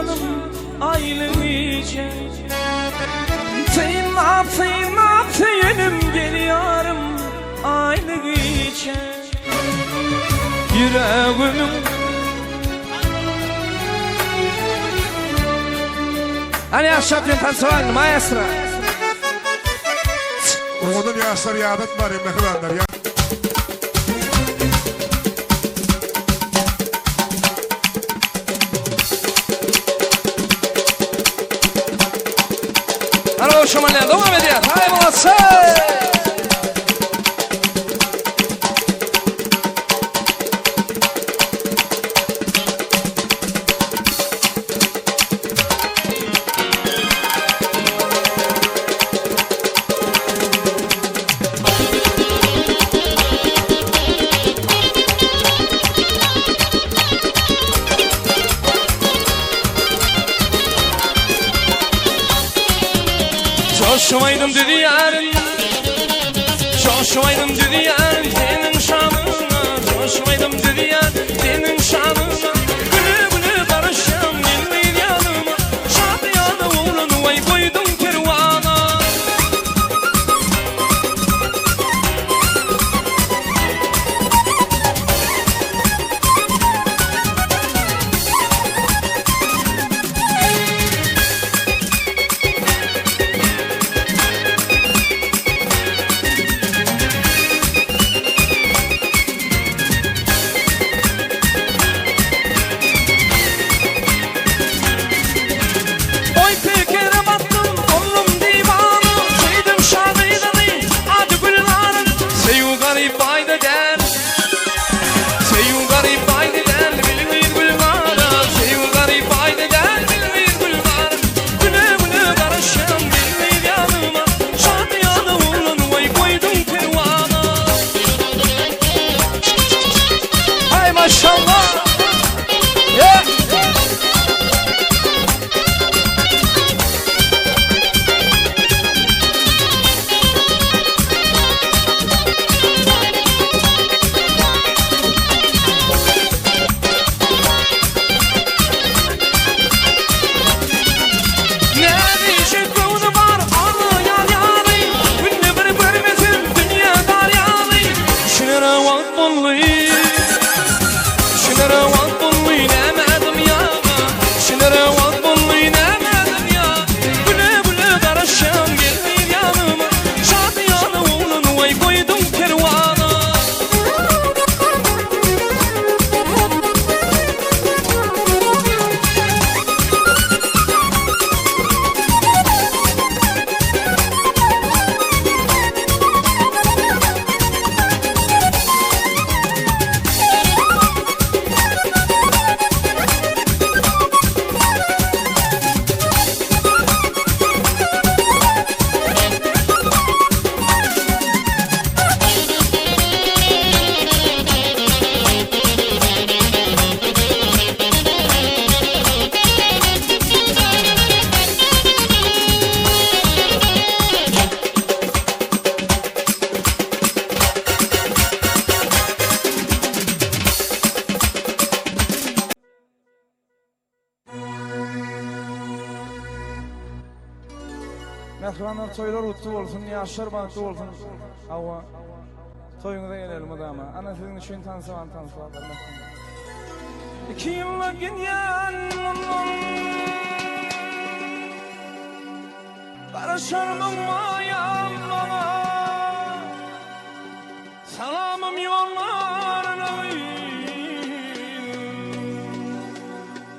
[SPEAKER 2] janym aýly gije. Synlap synlap söýenim gelýärim aýly gije. Ýüregimiň
[SPEAKER 1] Hany ýagşy atyn tansowalyň maestro.
[SPEAKER 4] Owadan ýaşlar ýadatmalyň mähribanlar.
[SPEAKER 2] Hany gowşamalýar dowam edýär. Haý molodцы! Coşmaýdym düzýärin Coşmaýdym düzýärin seniň şanyňa Coşmaýdym düzýän seniň şanyňa Güle-güle garaşýan gelmez ýanyma Şadyýana oglan waý goýduň perwana. Oý pikire batdym, boldum diwana, Söýdüm şa gyzyny, ady Gülnaryn. Söýgi garyp baýda däl, Söýgi garyp baýda däl, bilgin Gülnara. Söýgi garyp baýda däl, bilgin Gülnara. Güle-güle garaşýan gelmez ýanyma, Şadyýana oglan, waý goýduň perwana.
[SPEAKER 1] Haý maşallah. Ýe.
[SPEAKER 2] Näzijek göwni bar aglaýan ýaly, Günde bir görmesem dünýä dar ýaly. Düşünere wagt boldy, Düşünere wagt boldy nämädim ýaga, Düşünere wagt boldy nämädim ýa. Güle-güle garaşýan gelmez ýanyma, Şadyýana oglan waý goýduň perwana.
[SPEAKER 1] Mähribanlar toýlar gutly bolsun, ýaşlar bagtly bolsun. Hawa. Toýuňyza geleli mydama. Ana siziň üçin tansywan tanslar.
[SPEAKER 2] Iki ýylla gidýän mundan Garaşarmyň maýam maňa Salamym ýollar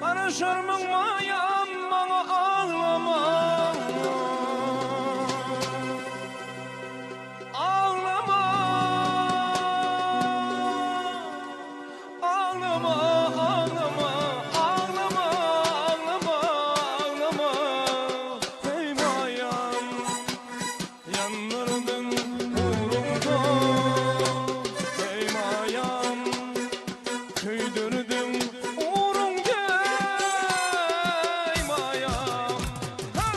[SPEAKER 2] Garaşarmyň maýam maňa aglama Aglama Aglama aglama aglama aglama aglama Eý maýam Ýandyrdyň ugrumda Eý maýam Köýdürdiň ugrumda Eý maýam Ha!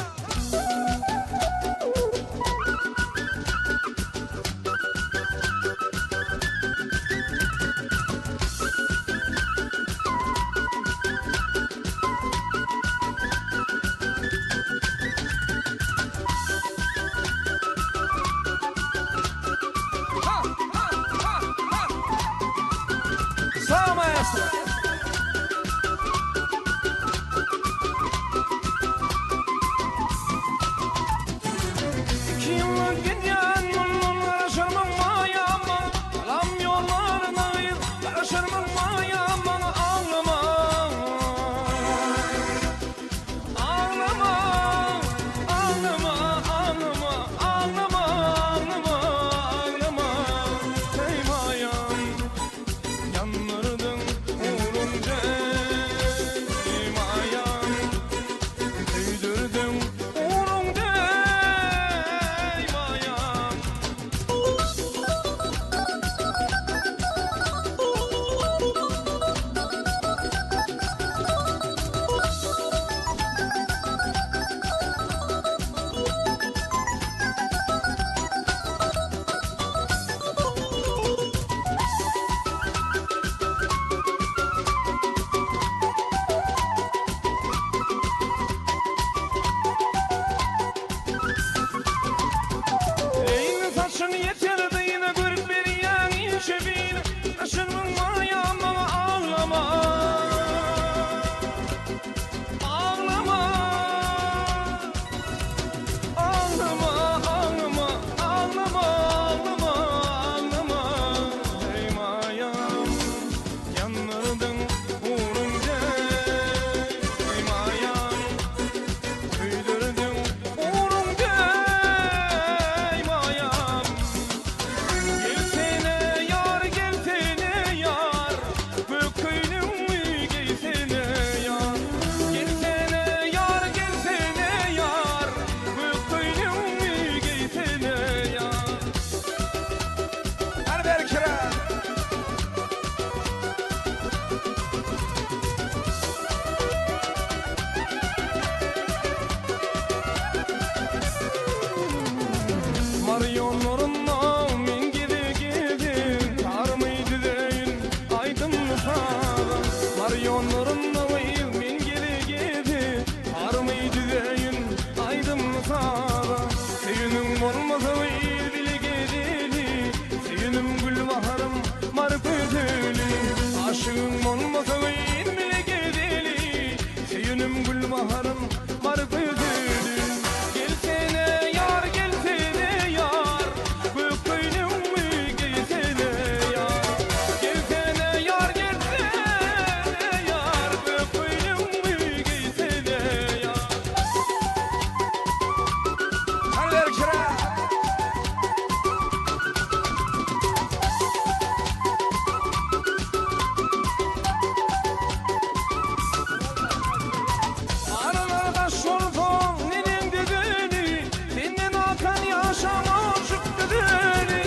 [SPEAKER 2] gülbaharym bar gözeli. Gelsene ýar, gelsene ýar, Gök köýnegimi geýsene ýar. Gelsene ýar, gelsene ýar, Gök köýnegimi geýsene ýar.
[SPEAKER 1] Hany beri kira.
[SPEAKER 2] Aralar daş bolsa neneň düzeli, Senden akan ýaşam aşyk düzeli.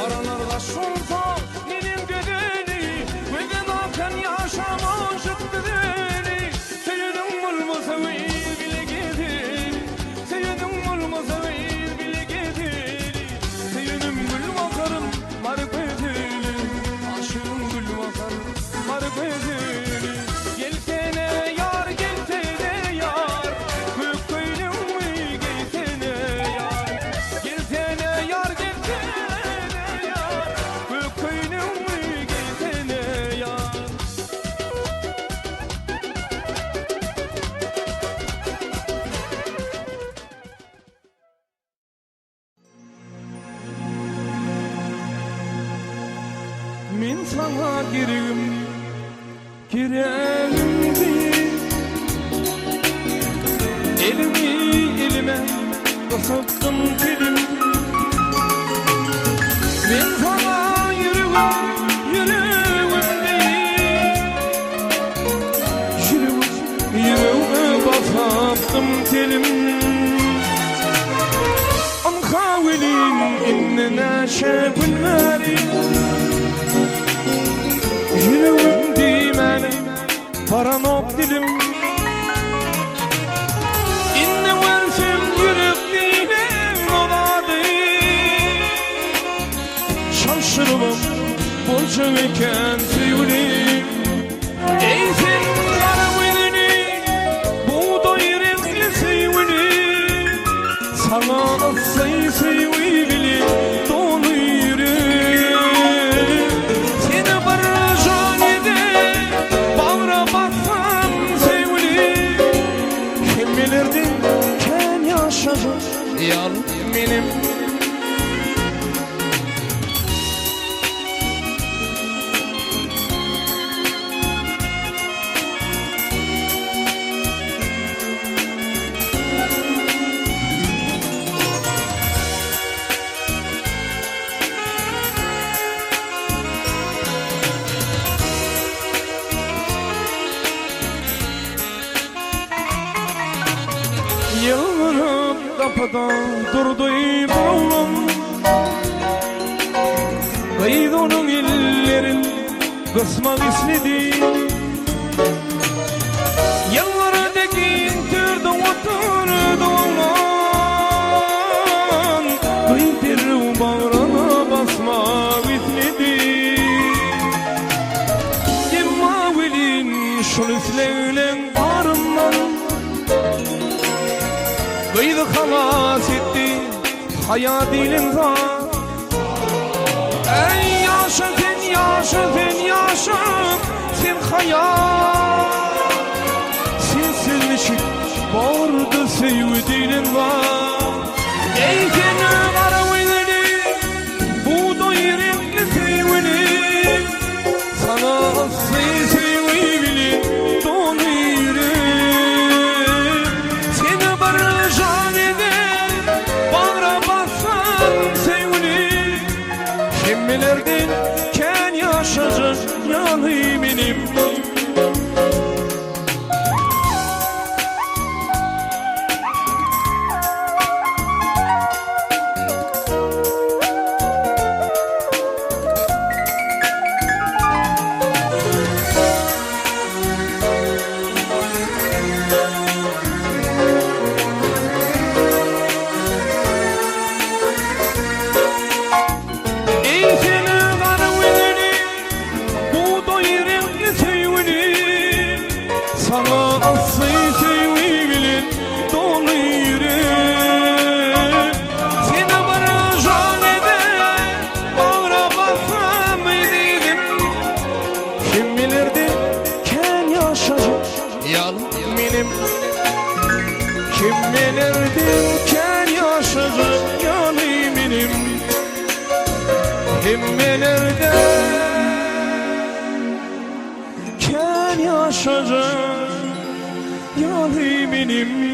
[SPEAKER 2] Aralar daş bolsa neneň düzeli, Gözden akan ýaşam aşyk düzeli. Söýeniň bolmasa gyz bile gezeli, Söýeniň bolmasa gyz bile gezeli. Söýenim gül bakarym bar gözeli, Aşygym gül bakarym bar gözeli. Gelsene ýar, gelsene ýar, Gök köýnegimi geýsene ýar. Gelsene ýar, gelsene ýar, Gök köýnegimi geýsene ýar. Men saňa geregim, geregim diýip, Elimi elime gysypdym telim. Men saňa ýüregim, ýüregim diýip, Ýüregim ýüregime basypdym telim. Ynha welin indi näçe gün bäri Ýüregim diýmäne baranok dilim. Indi görsem ýürek diýlen o zady Çalşyrybam boljak eken söýgülim. Eý sen gara gözüni bugdaý reňkli söýgülim. Saňa yssy söýgi bilen doly ýürek. Seni bir jan edip bagra bassam söýgülim. Hemmelerden kän ýaşajak ýaly menem. Ýylgyryp gapyda durdy bir oglan. Gyz onuň ellerin gysmak isledi. Ýylgyr dekin törde oturdy oglan. Gyz derrew bagryna basmak isledi. Emma welin şol islegleň baryndan Gyzy halas etdi haýa diýlen zat. Eý ýaşa sen ýaşa sen ýaşa sen haýat. Sensiz niçik bordy söýgi diýlen zat. Eý sen gara gözli bugdaý reňkli söýgüli. Saňa yssy söýgi bilen doly ýürek. Seni bir jan edip bagra bassam söýgüli. Hemmelerden kän ýaşajak ýaly menem. Eý seni. Hemmelerden kän ýaşajak ýaly menem Hemmelerden kän ýaşajak ýaly menem.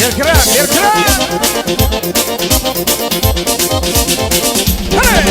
[SPEAKER 1] Erkiräk, erkiräk! Hany!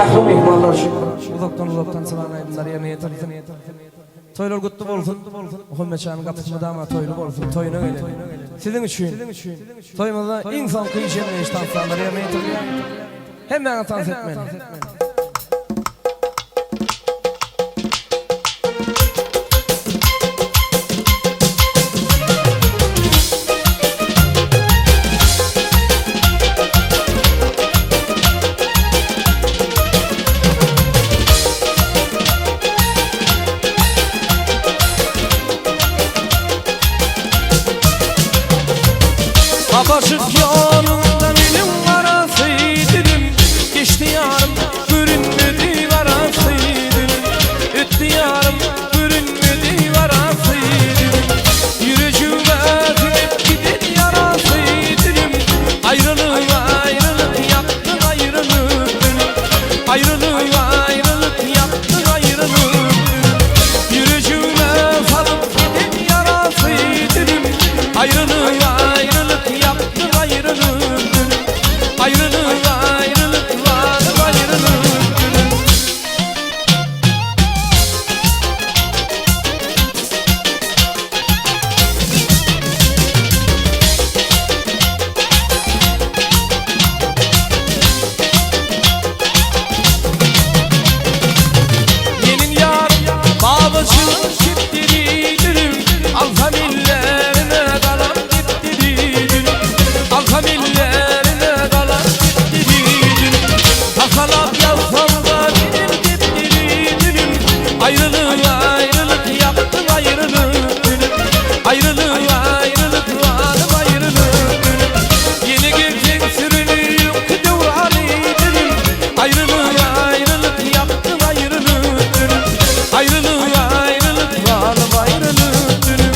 [SPEAKER 1] Ähli myhmanlar üçin uzakdan-uzakdan salam aýdymlar ýerine ýetirilsin. Toýlar gutly bolsun. Muhammetjanyň gapysy mydama toýly bolsun. Toýuna gelen. Siziň üçin toýumyzda iň soňky jemleýiş tanslarymyz ýerine ýetirilýär. Hemmäňiz tans etmeli.
[SPEAKER 2] Abaşyk ýolunda meniň garasy dilim Geçdi ýarym görünmedi garasy dilim Ötdi ýarym görünmedi garasy dilim Ýürejigime siňip giden ýarasy dilim Aýralyk aýralyk ýakdy aýralyk dilim Aýralyk aýralyk ýakdy aýralyk dilim Ýürejigime salyp giden ýarasy dilim Aýralyk aýralyk ýakdy aýralyk dilim Aýralyk aýralyk zalym aýralyk dilim. Meniň ýarym babajyň kepderidirim Alsam ellerime galam depderidirim Alsam ellerime galam depderidirim Tasalap ýazsam-da meniň depderidirim Aýralyk aýralyk ýakdyň aýralyk dilim Aýralyk aýralyk zalym aýralyk dilim Ýene gelseň süreli öňki döwrany dilim Aýralyk aýralyk ýakdyň aýralyk dilim Aýralyk aýralyk zalym aýralyk dilim.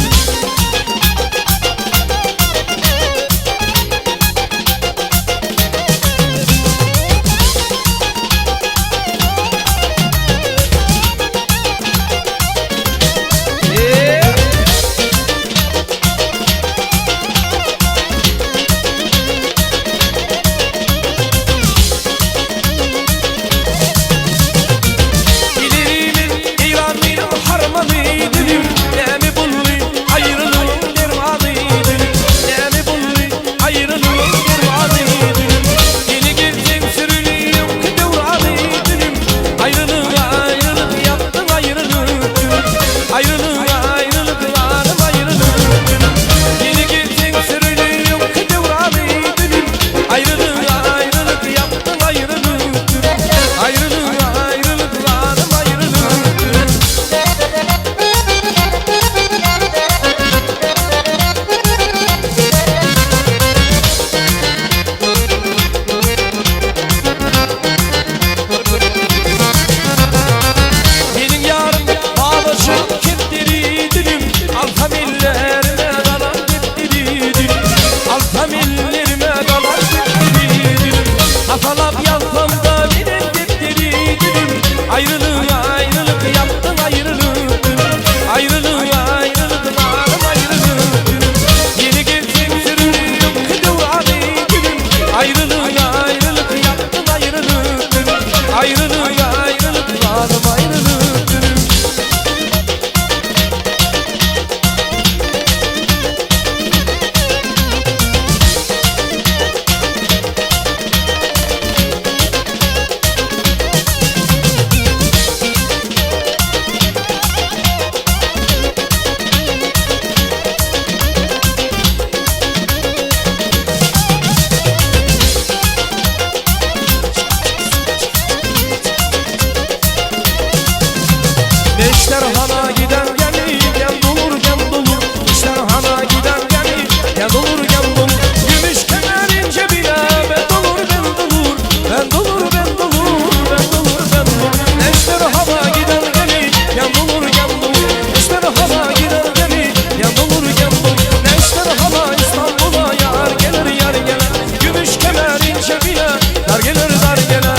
[SPEAKER 2] Gel olur gel olur Gümüş kemer ince bile Ben olur ben olur Ben olur ben olur Ben olur ben olur Neşter hava giden gemi Gel olur gel olur Neşter hava giden gemi Gel olur gel olur Neşter hava İstanbul'a yar gelir yar gelir Gümüş kemer ince bile Dar gelir dar gelir.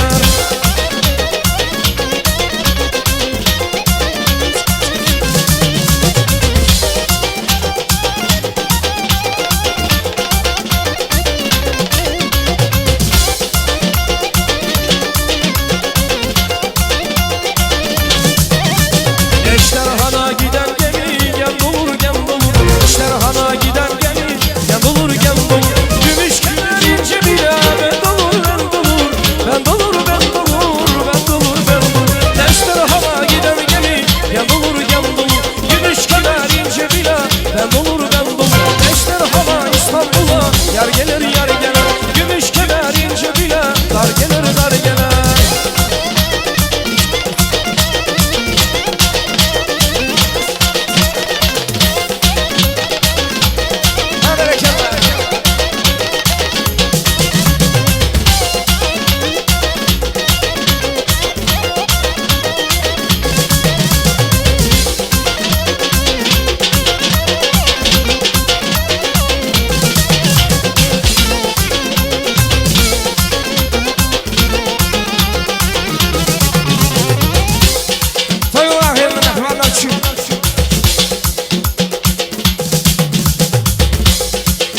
[SPEAKER 2] Eşterhana giden gemi gel dolur gel dolur. Eşterhana giden gemi gel dolur gel dolur. Gümüş kemer ince bile ben dolur ben dolur. Ben dolur ben dolur ben dolur ben dolur. Eşterhana giden gemi gel dolur gel dolur. Gümüş kemer ince bile ben dolur ben dolur. Eşterhana İstanbul'a yar gelir yar gelir. Gümüş kemer ince bile dar gelir dar gelir.
[SPEAKER 1] Ha berekella. Toýuň ahyrynda mähribanlar üçin.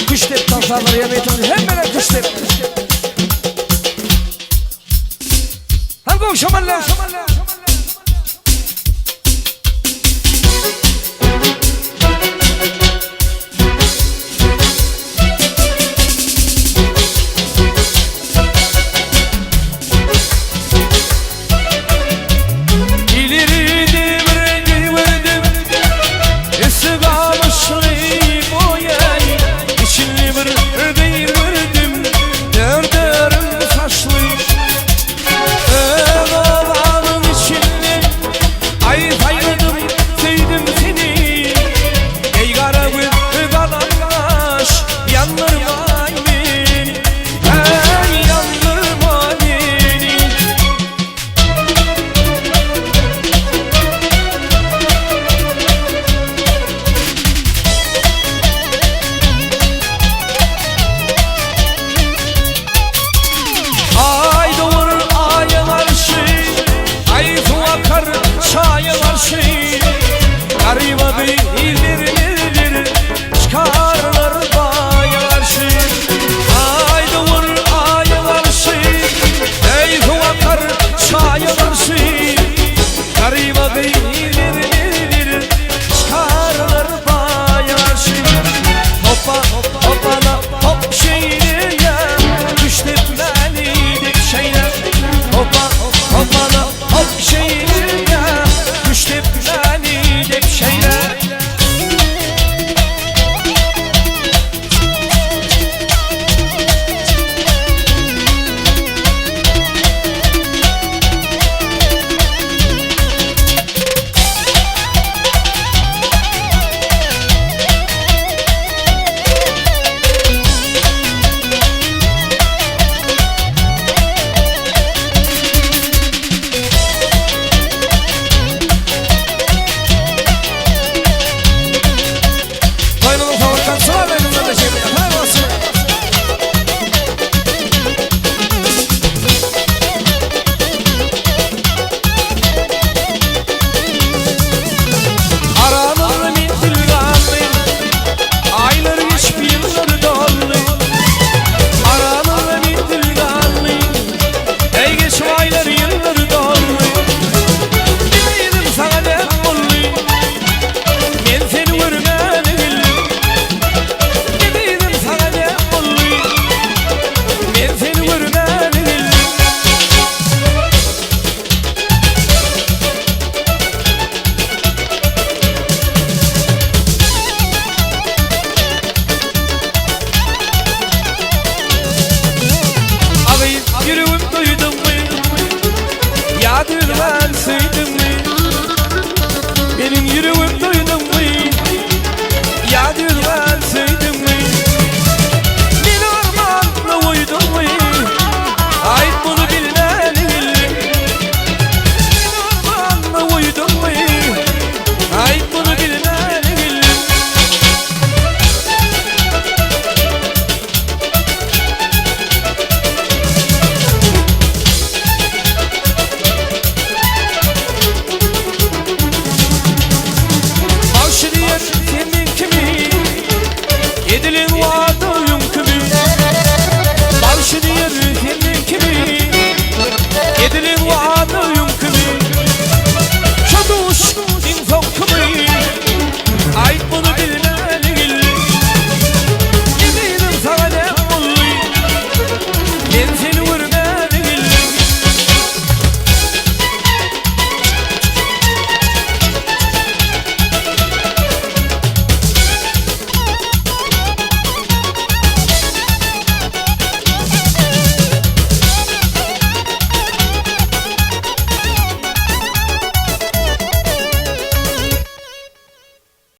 [SPEAKER 1] Küştep tansarlary ýerine ýetirdi. Hemmeler küştep. Hem gowşamanlar.